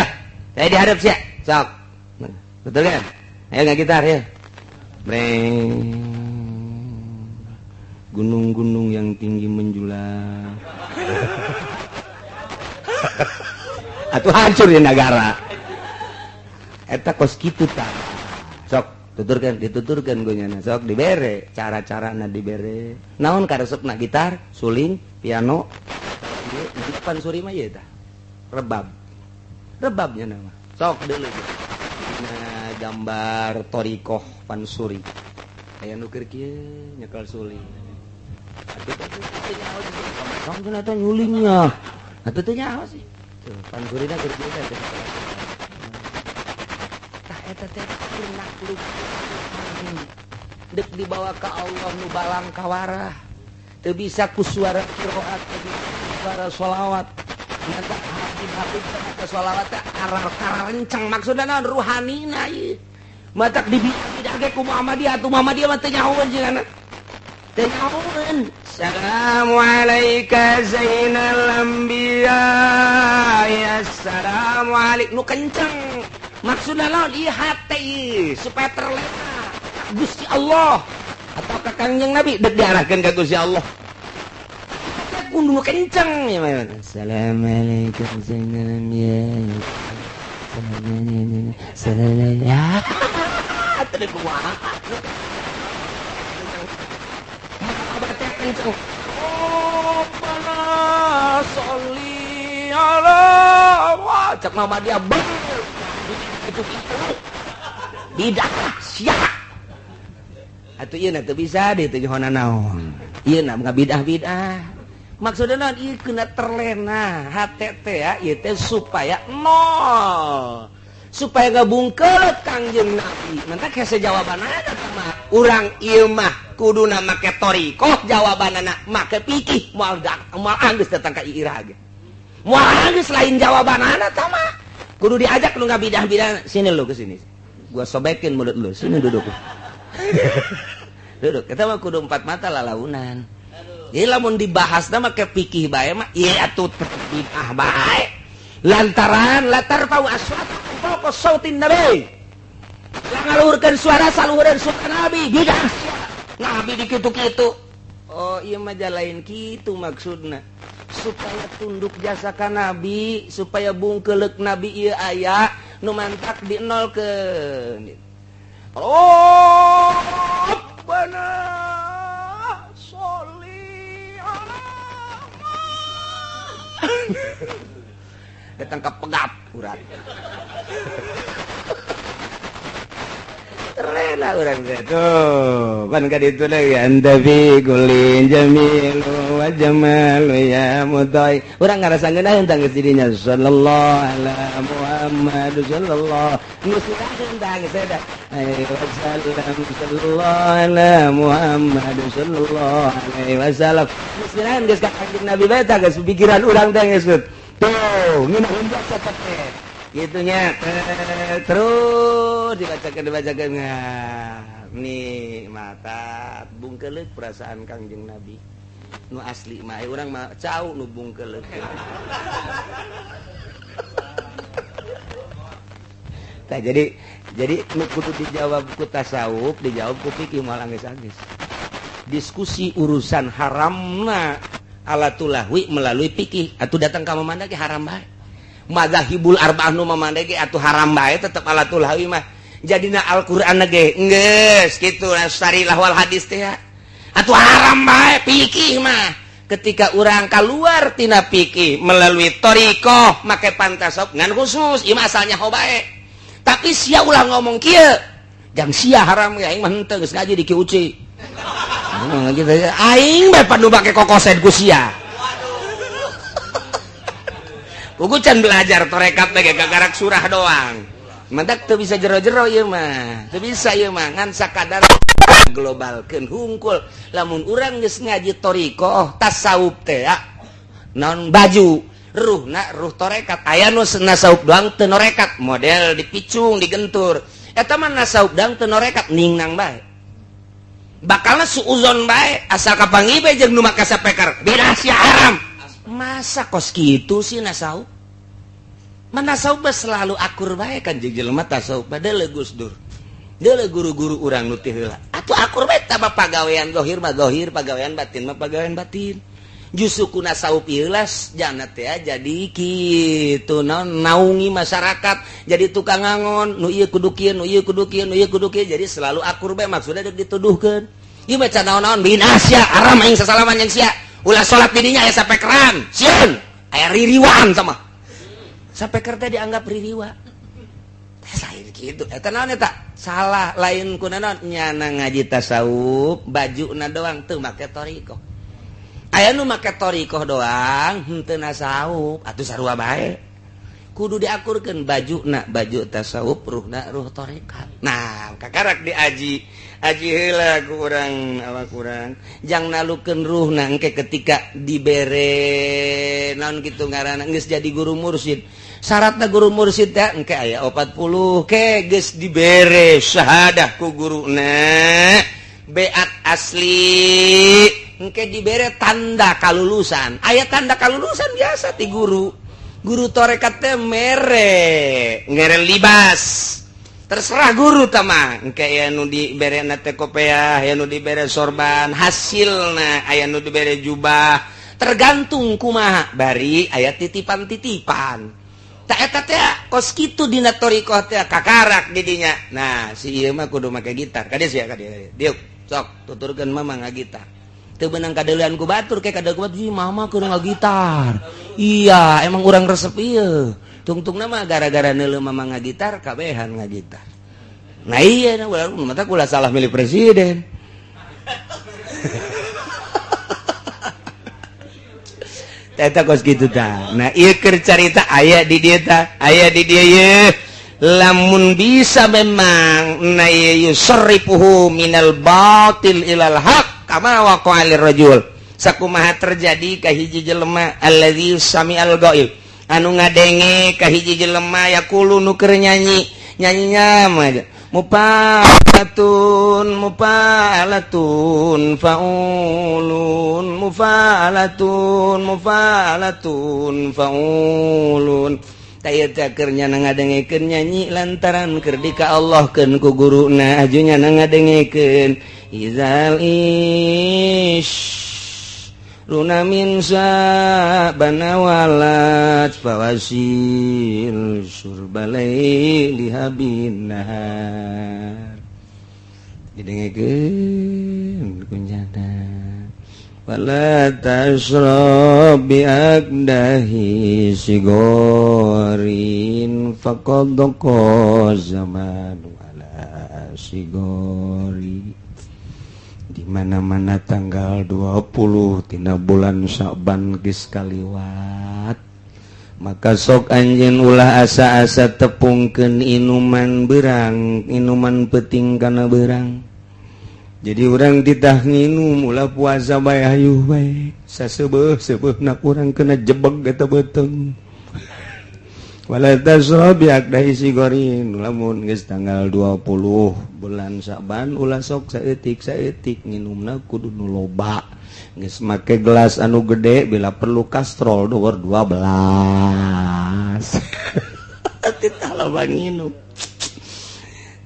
Saya dihadap sia. Sok. Betul kan? Ayo nggak gitar ya. Breng. Gunung-gunung yang tinggi menjulang. Atau hancur di negara. Eta kos kitu tah. Sok tuturkan, dituturkan gue nyana. Sok dibere cara-carana dibere. Naon karesepna gitar, suling, piano. Ieu pansuri mah ieu tah. Rebab. Rebabnya nama. Sok deuleu. Nah, gambar thoriqoh pansuri. Aya nu keur kieu nyekel suling. Atuh teh nyaho sih. Sok cenah teh nyulingnya. Atuh teh nyaho sih. Tuh pansurina keur kieu teh. Tah eta teh keur nakluk. Dek dibawa ka Allah nu balang kawarah. Teu bisa ku suara qiraat, teu bisa ku suara sholawat. Nyata hati-hati ke sholawat teh karenceng maksudna naon ruhanina ieu. Matak dibidah ge ku Muhammadiyah atuh Muhammadiyah mah teu nyahoeun jigana. Teu nyahoeun. Assalamualaikum zainal anbiya. Ya assalamualaikum nu kenceng. Maksudna naon ieu hate ieu supaya terlena Gusti Allah atau ka Kangjeng Nabi dek diarahkeun ka Gusti Allah. Kudu kenceng ya mah. Assalamualaikum zainal anbiya. Assalamualaikum. Ya. Teu kumaha. Kenceng. Rabbana sholli ala wa cek mama dia itu bidah sia. Atuh ieu na teu bisa deui teu nyaho naon. Ieu na ngabidah-bidah. Maksudna naon ieu kena terlena hate teh ya ieu teh supaya nol. Supaya ngabungkeut Kangjeng Nabi. Mantak hese jawabanana teh mah. Urang ieu mah kuduna make thoriqoh jawabanana make fikih moal moal anggeus datang ka ira ge. Moal anggeus lain jawabanana tah mah. Kudu diajak lu ngabidah-bidah sini lu ke sini. Gua sobekin mulut lu, sini duduk. Duduk. Kita mah kudu empat mata lalaunan. Jadi lamun dibahasna make fikih bae mah ieu atuh bid'ah bae. Lantaran latar fau aswatakum fawqa sautin nabi. Ngaluhurkeun suara saluhureun suara nabi bidah. Nabi dikitu-kitu. Oh ieu mah lain kitu maksudna. Supaya tunduk jasa ka nabi, supaya bungkeuleuk nabi ieu aya nu mantak dinolkeun. Rabbana sholli ala datang ke pegap urang. Terlena urang teh tuh pan ka ditu lagi anta fi kulli jamilu wa jamalu ya mudai. Urang ngarasa ngeunaheun tah geus didinya sallallahu ala Muhammad sallallahu geus ngeunaheun tah geus eta alaihi wasallam sallallahu ala Muhammad sallallahu alaihi wasallam geus ngeunaheun geus ka Kanjeng Nabi bae tah geus pikiran urang teh geus tuh ngeunaheun jasa teh gitunya terus dibacakan nah, nih mata bungkeuleuk perasaan Kangjeng Nabi nu asli mah urang mah cau nu bungkeuleuk. Tah jadi nu kudu dijawab ku tasawuf dijawab ku fikih moal anggeus-anggeus. Diskusi urusan haramna alatulahwi melalui fikih atuh datang ka mamanda ge haram bae. Madzahibul arba'ah nu mamanda ge atuh haram bae tetep alatul hawi mah. Jadina Al-Qur'an ge geus kitu sari lahwal hadis teh atuh haram bae fikih mah. Ketika urang kaluar tina fikih melalui thoriqoh make pantasop ngan khusus ieu mah asalnya ho bae. Tapi sia ulah ngomong kieu. Jang sia haram ge aing mah henteu geus ngaji di KUC. Aing bae pandu make kokosen ku sia. Kuku can belajar torekat lagi gagarak surah doang. Mantak teu bisa jero-jero ieu mah. Teu bisa ieu mah ngan sakadar globalkeun hungkul. Lamun urang geus ngaji thoriqoh tasawuf teh ya. Naon baju ruhna ruh torekat aya nu nasawuf doang teu norekat model dipicung digentur. Eta mah nasawuf doang teu norekat ningnang bae. Bakalna suuzon bae asal kapanggih bae jeung nu make sapeker. Beda sia haram. Masa kos kitu sih nasawuf? Manasawuf selalu akur bae kan jeung jelema tasawuf bae Gus Dur. Deuleu guru-guru urang nu teh heula. Atuh akur bae tah pagawean zahir mah zahir, pagawean batin mah pagawean batin. Justru ku nasawuf ieu jana teh jadi kitu naon, naungi masyarakat, jadi tukang ngangon nu ieu kudu kieu, nu ieu kudu kieu, nu ieu kudu kieu, jadi selalu akur bae. Maksudnya dek dituduhkeun ieu baca naon-naon bina sia, haram aing sasalaman jeung sia, ulah salat di dinya, aya sapekeran, sieun aya ririwaan. Sama sapeker teh dianggap ririwa lain gitu. Eta naon? Eta salah. Lain ku naon nyana ngaji tasawuf bajuna doang, teu make thoriqoh. Aya nu make thoriqoh doang, henteu nasawuf, atuh sarua bae. Kudu diakurkeun, bajuna baju tasawuf, ruhna ruh tarekat. Nah, kakarak diaji aji heula ku urang, awak urang jang nalukeun ruhna. Engke ketika dibere naon kitu ngaranna, geus jadi guru mursyid, syaratna guru mursyid teh engke aya 40 ke geus dibere syahadah ku guruna, beat asli, engke dibere tanda kalulusan. Aya tanda kalulusan biasa ti guru guru torekat teh, mere ngere libas, terserah guru tama. Engke aya nu dibere na teh kopeah, aya nu dibere sorban, hasilna aya nu dibere jubah, tergantung kumaha. Bari aya titipan-titipan tak eta teh kos kitu dina thoriqoh teh kakarak di dinya. Nah, si ieu mah kudu make gitar kadieu sia, kadieu diuk sok tuturkeun mama ngagitar. Teu beunang kadeulean ku batur, kayak kadeulean ku batur, "Ih, mama kudu ngagitar." Iya, emang urang resep ieu tungtung nama gara-gara neuleuh mama ngagitar, kabehan ngagitar. Nah iya, nah, mata kula salah milih presiden. Eta kos kitu tah. Nah, ieu keur carita aya di dieu tah, aya di dieu ye. Lamun bisa memang na ieu yusarrifuhu minal batil ilal haq kama waqa'a lirrajul. Sakumaha terjadi ka hiji jelema allazi sami'al ghaib, anu ngadenge ka hiji jelema yaqulu, nu keur nyanyi, nyanyinya mah mufa'alatun mufa'alatun fa'ulun mufa'alatun mufa'alatun fa'ulun. Tah, nyana ngadengekeun nyanyi lantaran keur dika Allahkeun ku guruna, aju nyana ngadengekeun izal ish runa min bana walat fawasil surbalai lihabin nahar, didengekeun kunjana wala tashrab bi aqdahi sigorin faqad zamanu ala sigori. Di mana-mana tanggal 20 tina bulan Sya'ban geus kaliwat, maka sok anjeun ulah asa-asa tepungkeun inuman berang, inuman peting kana berang. Jadi orang titah nginum, ulah puasa bae, hayu bae sasebeuh seubeuhna urang kena jebeg eta beuteung. Wala tasrab bi aqdahi sigorin, lamun geus tanggal 20 bulan Sya'ban ulah sok saeutik saeutik nginumna, kudu nu loba, geus make gelas anu gede, bila perlu kastrol nomor 12. Titah loba nginum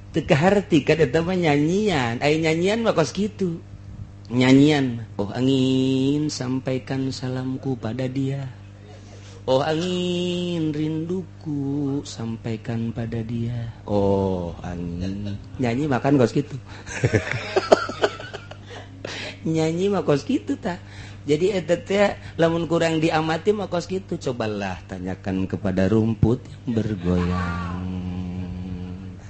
teu kaharti kan eta mah nyanyian. Aya nyanyian mah kos kitu nyanyian: "Oh angin, sampaikan salamku pada dia. Oh angin, rinduku sampaikan pada dia. Oh angin." Nyanyi makan kos gitu, nyanyi mah kos gitu tah. Jadi eta teh lamun kurang diamati mah kos gitu. Cobalah tanyakan kepada rumput yang bergoyang,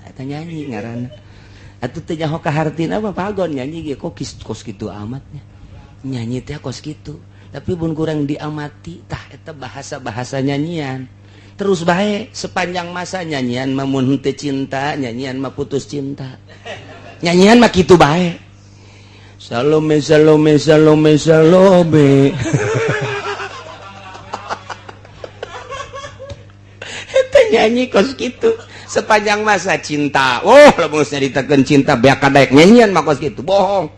eta nyanyi ngaranna atuh teu nyaho kahartina mah. Pagon nyanyi ge kok kos kitu amatnya, nyanyi teh kos kitu. Tapi pun kurang diamati tah eta bahasa-bahasa nyanyian terus baik sepanjang masa. Nyanyian mah mun henteu cinta, nyanyian mah putus cinta, nyanyian mah kitu bae. Salome, Salome, Salome, Salome, eta nyanyi kos kitu sepanjang masa cinta. Oh, lamun nyaritakeun cinta beak kadaek nyanyian mah kos kitu. Bohong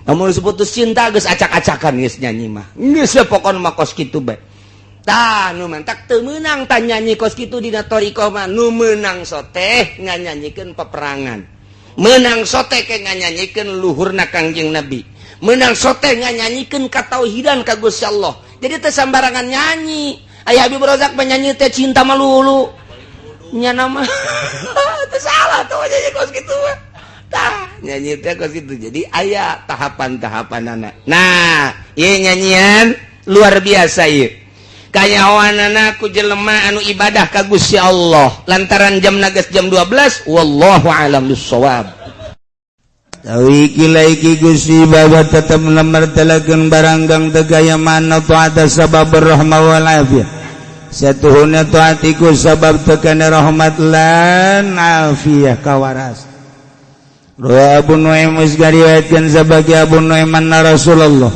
lamun putus cinta, geus acak-acakan geus nyanyi mah, geus pokon mah kos kitu bae. Tah, nu mantak teu meunang tah nyanyi kos kitu dina thoriqoh mah. Nu meunang soteh nganyanyikeun peperangan, meunang sote ke nganyanyikeun luhurna Kangjeng Nabi. Menang sote nganyanyikeun katauhidan ka Gusti Allah. Jadi teh sambarangan nyanyi. Aya Habib Rozak menyanyi teh cinta melulu. Nya nama teh salah tuh nyanyi kos kitu mah. Tah, nyanyi teh kos kitu. Jadi aya tahapan-tahapanana. Nah, ieu nyanyian luar biasa ieu. Kanyahoanana ku jelema anu ibadah ka Gusti Allah. Lantaran jam nagas jam 12, wallahu alam bissawab. Tawi iki Gusti bahwa tetap memertelakeun barang kang teu kaya mana taat sabab rahmah wal afiyah. Satuhuna taat iku sabab tekane rahmat lan afiyah kawaras. Rawa Abu Nuaim wis ngariwayatkeun sabagi Abu Nuaim anna Rasulullah.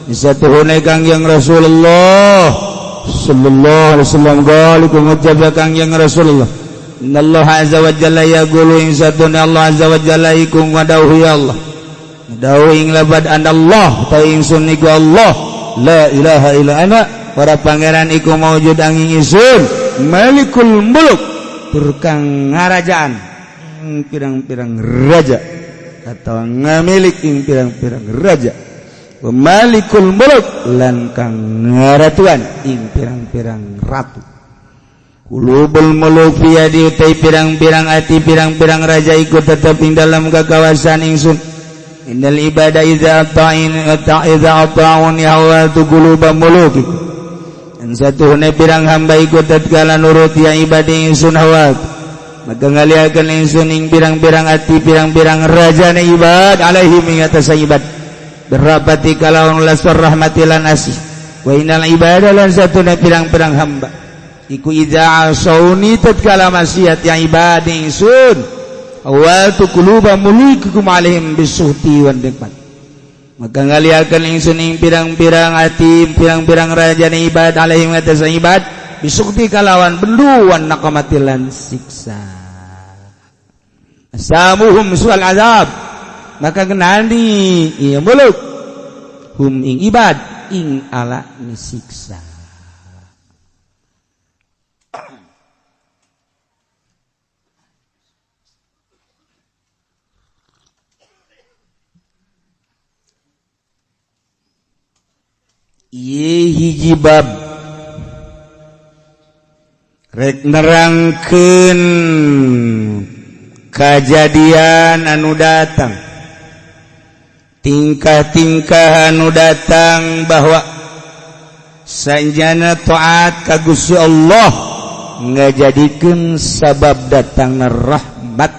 Satuhuna Kangjeng Rasulullah sallallahu alaihi wasallam qala ngucap Kangjeng Rasulullah. Inna Allah azza wa jalla yaqulu ing satuna Allah azza wa jalla iku ngadawuh ya Allah. Dawuh ing labad anallah ta ingsun iku Allah la ilaha illa ana para pangeran iku maujud angin ingsun malikul muluk tur kang ngarajaan pirang-pirang raja atau ngamilik ing pirang-pirang raja wa malikul muluk lan kang ngaratuan ing pirang-pirang ratu. Qulubul muluk biyadi utai pirang-pirang ati pirang-pirang raja iku tetep ing dalam kakawasan ingsun. Innal ibada idza ata'in idza ata'un hawatu quluba muluk. Dan satuhune pirang hamba iku tatkala nurut ya ibadah ingsun hawat. Maka ngaliakeun ingsun ing pirang-pirang ati pirang-pirang raja na ibad alaihim ing atas ibad. Berapati kalawan lasar rahmati lan asih. Wa innal ibada lan satuna pirang-pirang hamba iku idza asawni tatkala maksiat yang ibad ingsun awaltu quluba mulukikum alaihim bisuhti wan nikmat. Maka ngaliakeun ingsun ing pirang-pirang ati pirang-pirang raja na ibad alaihim atas ibad bisuhti kalawan bendu wan naqamati lan siksa. Asamuhum sual azab maka kenani ieu muluk hum ing ibad ing ala siksa. Ieu hiji bab rek nerangkeun kajadian anu datang, tingkah-tingkah anu datang bahwa sanjana taat ka Gusti Allah ngajadikeun sabab datangna rahmat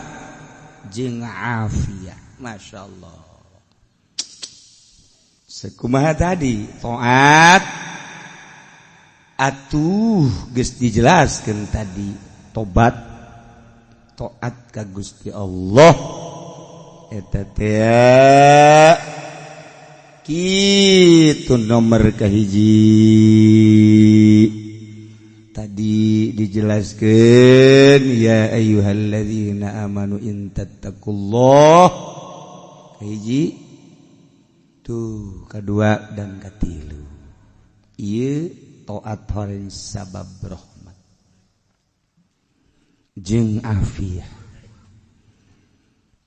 jeung afiat. Masya Allah. Sekumaha tadi taat atuh geus dijelaskeun tadi tobat taat ka Gusti Allah eta teh kitu nomor kahiji tadi dijelaskeun ya ayyuhalladzina amanu in tattaqullah kahiji tuh kedua dan katilu ieu taat hoream sabab rahmat jeung afiah.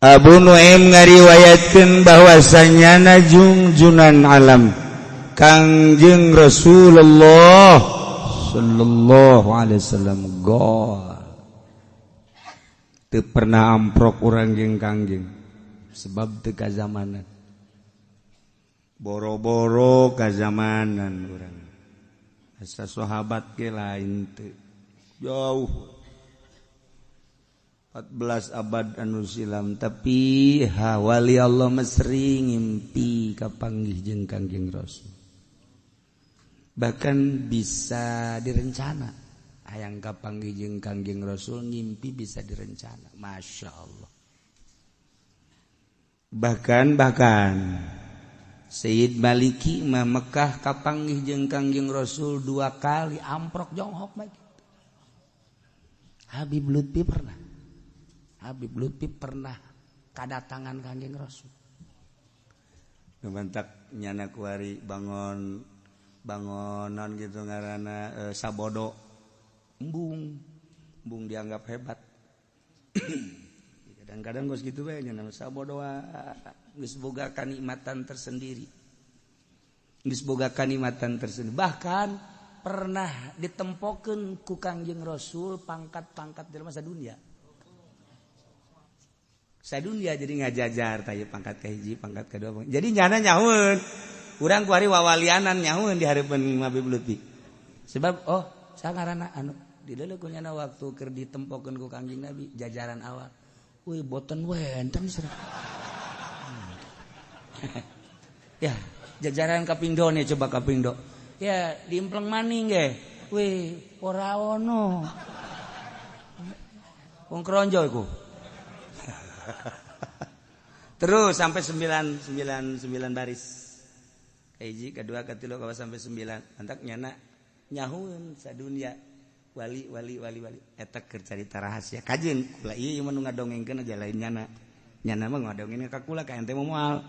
Abu Nuaim ngariwayatkeun bahwasanya junjunan alam Kangjeng Rasulullah sallallahu alaihi wasallam gol teu pernah amprok urang jeung Kangjeng sebab teu kazamanan boro-boro kazamanan urang asa sahabat ge lain teu jauh 14 abad anu silam tapi wali Allah mesri ngimpi kapanggih jeung Kangjeng Rasul bahkan bisa direncana hayang kapanggih jeung Kangjeng Rasul ngimpi bisa direncana. Masya Allah. Bahkan Sayyid Maliki mah Mekah kapanggih jeung Kangjeng Rasul 2 kali amprok jonghok mah. Habib Lutfi pernah. Habib Lutfi pernah kadatangan Kangjeng Rasul. Numantak nyana kuari bangon bangonan gitu ngaranna sabodo embung. Embung dianggap hebat. Kadang-kadang geus kitu bae nya sabodoa geus boga kanikmatan tersendiri. Geus boga kanikmatan tersendiri. Bahkan pernah ditempokeun ku Kangjeng Rasul pangkat-pangkat jelema sadunia. Sadunia jadi ngajajar tah pangkat kahiji, pangkat kedua. Jadi nyana nyahueun. Urang kuari wawalianan nyahueun di hareupeun Habib Lutfi. Sebab oh, sangarana anu dileuleuh ku nyana waktu keur ditempokeun ku Kangjeng Nabi jajaran awal. Wih, boten wenten serah. Ya, jajaran kaping do nih, coba kaping do. Ya, diimpleng maning ge. Wih, ora ono. Wong kronjo iku. Terus sampai 9 9 9 baris. Hiji, kedua, ketilu, kawa sampai 9. Antak nyana nyahueun sadunia. Wali wali wali wali eta keur carita rahasia kajeun kula ieu mah nu ngadongengkeun aja lain nyana. Nyana mah ngadongengkeun ka kula ka ente mah moal.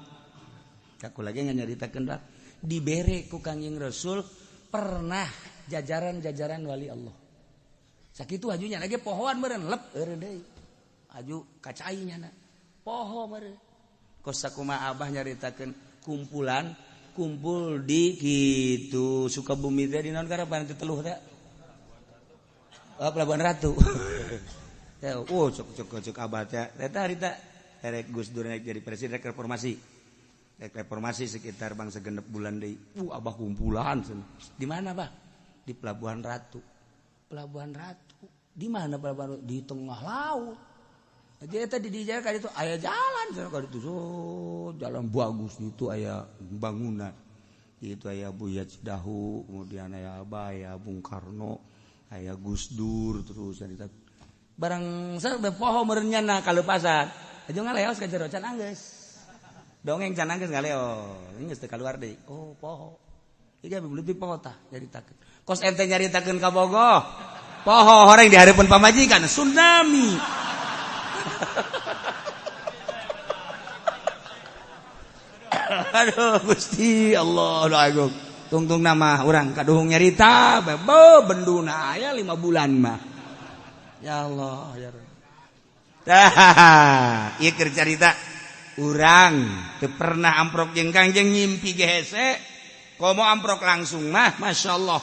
Ka kula ge nyaritakeun dah. Dibere ku Kangjeng Rasul pernah jajaran-jajaran wali Allah. Sakitu ajunya lagi pohoan meureun lep eureun deui. Aju kacai nyana. Poho meureun. Kos sakumaha abah nyaritakeun kumpulan kumpul di kitu Sukabumi teh di naon karapan teh teluh teh. Oh, Pelabuhan Ratu. Ya, oh, cok cok cok abah teh. Eta harita erek Gus Dur naik jadi presiden rek reformasi. Rek reformasi sekitar bangsa genep bulan deui. Abah kumpulan. Di mana, Bah? Di Pelabuhan Ratu. Pelabuhan Ratu. Di mana Pelabuhan Ratu? Di tengah laut. Jadi eta di jalan ka ditu aya jalan ka ditu. So, jalan bagus itu aya bangunan. Itu aya Buya Cidahu, kemudian aya Abah, aya Bung Karno, aya Gus Dur terus cerita. Barang saya poho meureun nyana kalepasan. Aju ngaleos ka jero can anggeus. Dongeng can anggeus ngaleos. Geus teu kaluar deui. Oh, poho. Ieu belum poho tah nyaritakeun. Kos ente nyaritakeun ka Bogoh. Poho horeng di hareupeun pamajikan tsunami. Aduh Gusti Allah agung. Tungtung nama orang kaduhung nyarita bebo benduna aya 5 bulan mah. Ya Allah ya Rabb. Tah, ieu keur carita urang teu pernah amprok jeung Kangjeng ngimpi ge hese. Komo amprok langsung mah masyaallah.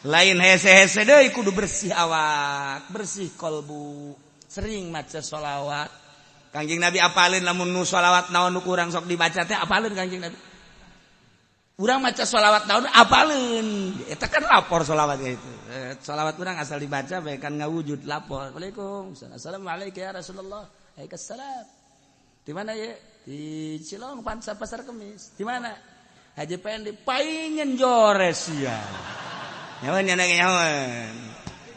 Lain hese-hese deui kudu bersih awak, bersih kolbu. Sering maca sholawat. Kangjeng Nabi apaleun lamun nu sholawat naon nu kurang sok dibaca teh apaleun Kangjeng Nabi. Urang maca sholawat naon apaleun. Eta kan lapor sholawatnya itu. Sholawat urang asal dibaca bae kan ngawujud lapor. Waalaikumsalam. Assalamualaikum ya Rasulullah. Waalaikumsalam. Di mana ye? Di Cilong Pansa Pasar Kemis. Di mana? Haji Pendi paingen jores ya. Nyawan nya nyawan.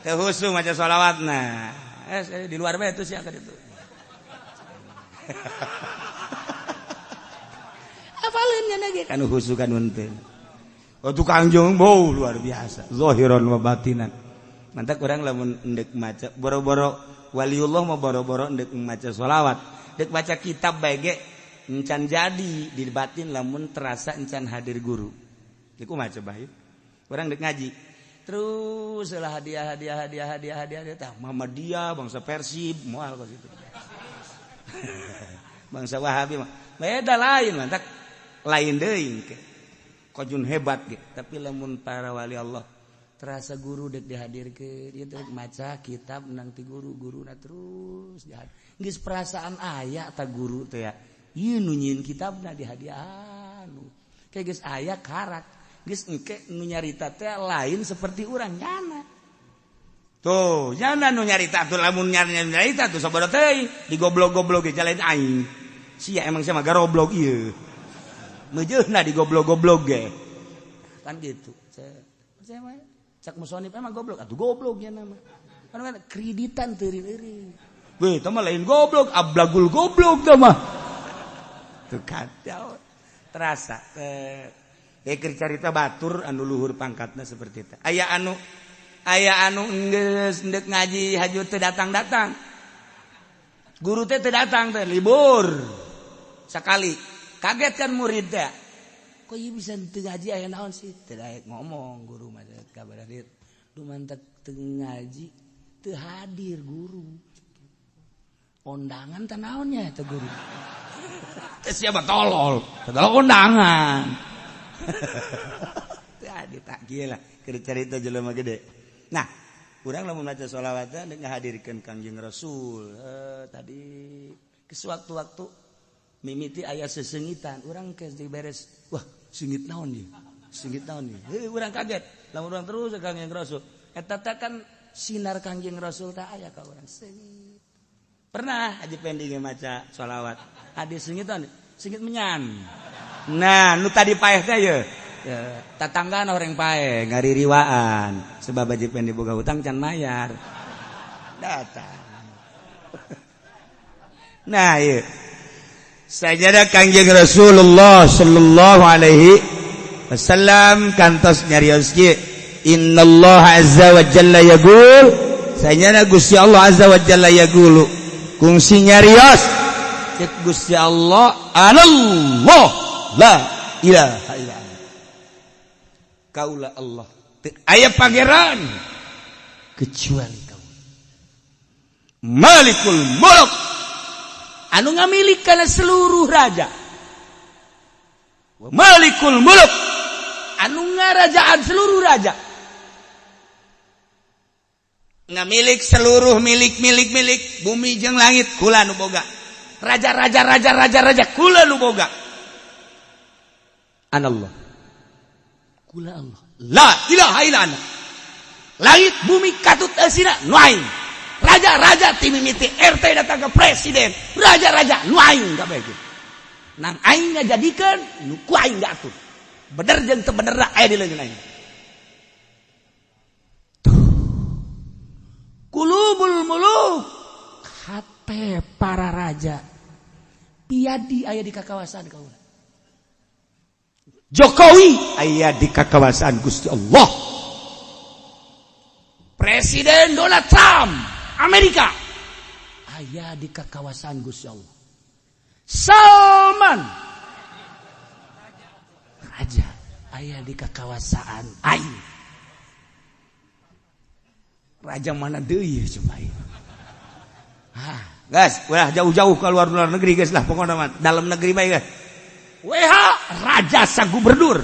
Teu husu maca sholawatna. Di luar bae itu sih akan itu. Apaleun nya ge kan husu kan henteu. Oh tukang jong bau luar biasa. Zahiran wa batinan. Mantak urang lamun endek maca boro-boro waliullah mah boro-boro endek maca sholawat, dek baca kitab bae ge encan jadi di batin lamun terasa encan hadir guru. Iku maca bae. Urang dek ngaji. Terus lah hadiah hadiah hadiah hadiah hadiah tah Muhammadiyah bangsa Persib moal kos itu. Bangsa Wahabi mah beda lain mantak lain deui ke. Kojun hebat ge, tapi lamun para wali Allah terasa guru dek dihadirkeun ieu teh maca kitab nang ti guru guruna terus dihadir. Geus perasaan aya ta guru teh ya. Ieu nu nyieun kitabna dihadiahan. Kayak geus aya karak. Geus engke nu nyarita teh lain seperti urang nyana. Tuh, nyana nu nyarita tuh lamun nyarita tuh sabodo teuing digoblok-goblok ge lain aing. Sia emang sia mah garoblok ieu. Meujeuna digoblok-goblok ge. Kan gitu. Saya mah cak musonif emang goblok atuh goblok nya nama. Kan kreditan teu eureun. Weh, tah mah lain goblok, ablagul goblok tah mah. Tuh kan terasa teh carita batur anu luhur pangkatna seperti itu. Aya anu geus endek ngaji haju teu datang-datang. Guru teh teu datang teh libur. Sekali kaget kan murid teh. Kok ieu bisa teu ngaji aya naon sih? Teu daek ngomong guru mah kabar dieu. Dumantek teu ngaji teu hadir guru. Undangan teh naonnya eta, guru? Teh siapa tolol? Tolol undangan. Tadi tak gila keur carita jelema gede. Nah, urang lamun maca sholawat ngahadirkeun Kangjeng Rasul. Tadi ke sewaktu-waktu mimiti aya sesengitan, urang ke diberes, wah, sengit naon ieu? Sengit naon ieu? Heuh, urang kaget. Lamun urang terus Kangjeng Rasul. Eta teh kan sinar Kangjeng Rasul teh aya ka urang sengit. Pernah Haji Pendi ge maca sholawat. Adi sengitan, sengit menyan. Nah, nu tadi paeh teh ye. Ya, tatangga orang paeh ngaririwaan sebab Haji Pendi boga hutang can mayar. Datang. Nah, ieu. Sajadah Kangjeng Rasulullah sallallahu alaihi wasallam kantos nyarios kieu, innallaha azza wa jalla yaqul, sanyana Gusti Allah azza wa jalla yaqulu, kungsi nyarios cek Gusti Allah, anallah la ilaha illa ana. Kaula Allah, teu aya pangeran kecuali kaula. Malikul Mulk, Anu ngamilik kana seluruh raja. Wa Malikul Mulk, anu ngarajaan seluruh raja. Ngamilik seluruh milik milik milik bumi jeung langit, kula nu boga. Raja-raja raja raja raja kula nu boga. Anallah, Kula Allah. La ilaha illa ana. Langit bumi katut eusina nu aing. Raja-raja ti mimiti RT datang ke presiden, raja-raja nu aing kabeh ge. Nang aing ngajadikeun nu ku aing diatur. Bener jeung teu bener aya di leungeun aing. Tuh. Qulubul muluk, hate para raja, biyadi, aya di kakawasan kaula. Jokowi aya di kakawasan Gusti Allah. Presiden Donald Trump Amerika aya di kakawasan Gusti Allah. Salman raja aya di kakawasaan aing. Raja mana deui coba ieu? Ah, guys, ulah jauh-jauh ke luar luar negeri, guys lah, pokoknya mah dalam negeri bae, guys. WH raja sa gubernur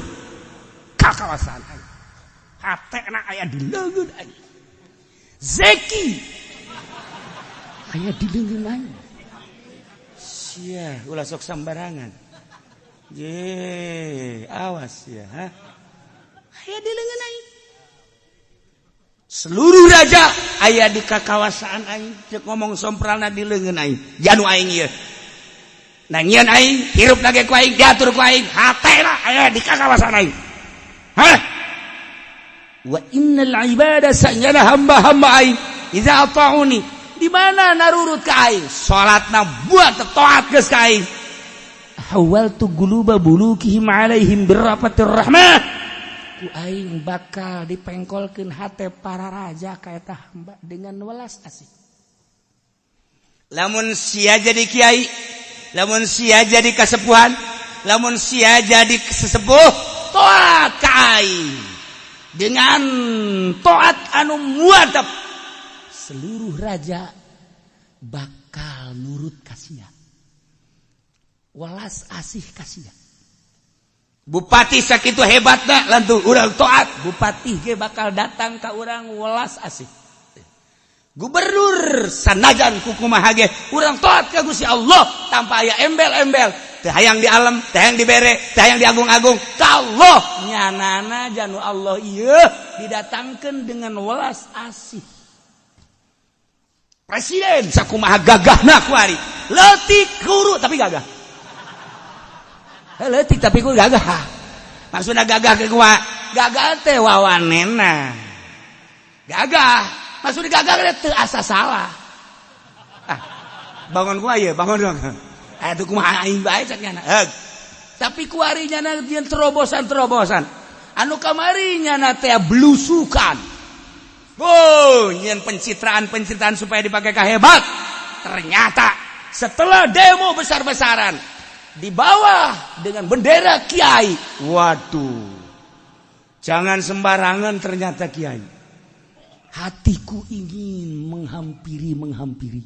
kakawasan aing. Hatena aya di leungeun aing. Zeki aya di leungeun aing. Sia, ulah sok sambarangan. Je, awas ya, ha? Aya di leungeun aing. Seluruh raja aya di kakawasaan aing, cek ngomong sompralna di leungeun aing. Janu aing ieu. Nangian aing, hirup lagi ku aing, diatur ku aing, hatena aya di kakawasaan aing. Hah? Wa innal ibada, sanyana hamba-hamba aing, iza ata'uni, di mana narurut ka aing, salatna buat taat geus ka aing, hawaltu quluba bulukihim alaihim birrafatir rahmah, ku aing bakal dipengkolkeun hate para raja ka eta hamba dengan welas asih. Lamun sia jadi kiai, lamun sia jadi kasepuhan, lamun sia jadi sesepuh, taat ka aing dengan taat anu muadab, seluruh raja bakal nurut ka sia, welas asih ka sia. Bupati sakitu hebatna lantu urang taat. Bupati ge bakal datang ka urang welas asih. Gubernur sanajan kukumaha ge urang taat ka Gusti Allah tanpa aya embel-embel, teu hayang di alam, teu hayang dibere, teu hayang diagung-agung ka Allah. Nyanana janu Allah ieu didatangkeun dengan welas asih. Presiden sakumaha gagahna kuari, leutik kuru tapi gagah. Leutik tapi ku gagah. Maksudna gagah ke kumaha? Gagah teh wawanena gagah, maksudnya gagah teh teu asa salah. Ah, bangun kumaha ieu? Bangun dong. Atuh kumaha aing bae cek nyana. Heug. Tapi kuari nyana terobosan-terobosan anu kamari nyana teh blusukan. Oh, nyen pencitraan-pencitraan supaya dipakai hebat. Ternyata setelah demo besar-besaran di bawah dengan bendera kiai. Waduh. Jangan sembarangan ternyata kiai. Hatiku ingin menghampiri menghampiri.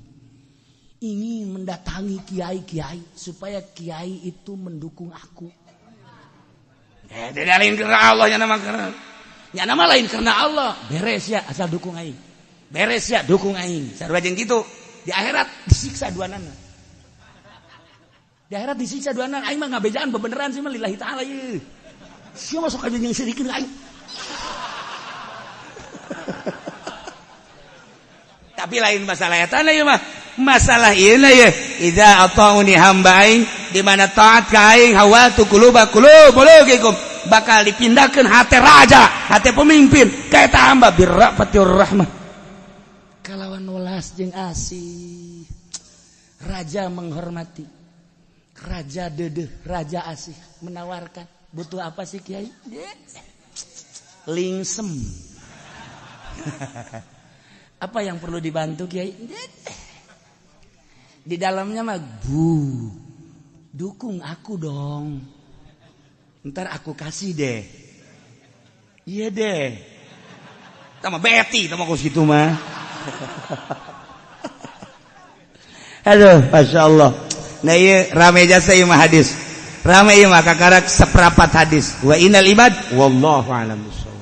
Ingin mendatangi kiai-kiai supaya kiai itu mendukung aku. Tidak lain karena Allah, nya nama karena nya nama lain karena Allah. Beres ya asal dukung aing. Beres ya dukung aing. Sarua jeung kitu. Di akhirat disiksa dua nana. Di akhirat disiksa dua nana. Aing mah ngabejaan bebeneran sih mah lillahi taala ieu. Sia masuk aja jeung sirikeun aing. Tapi lain masalah eta ieu mah. Masalah ieu ye idza atauni hamba aing di mana taat ka aing hawatu quluba qulubikum bakal dipindahkeun hate raja, hate pemimpin ka eta hamba birrafatir rahmah. Kalawan welas jeung asih. Raja menghormati. Raja dedeh, raja asih menawarkan, butuh apa sih kiai? Lingsem. Apa yang perlu dibantu kiai? Di dalamnya mah bu, dukung aku dong. Ntar aku kasih deh. Iya deh. Sama Betty sama kos gitu mah. Aduh, masya Allah. Nah iya rame jasa ieu mah hadis. Rame ieu mah kakarak seperapat hadis. Wa innal ibad wallahu a'lam bissawab.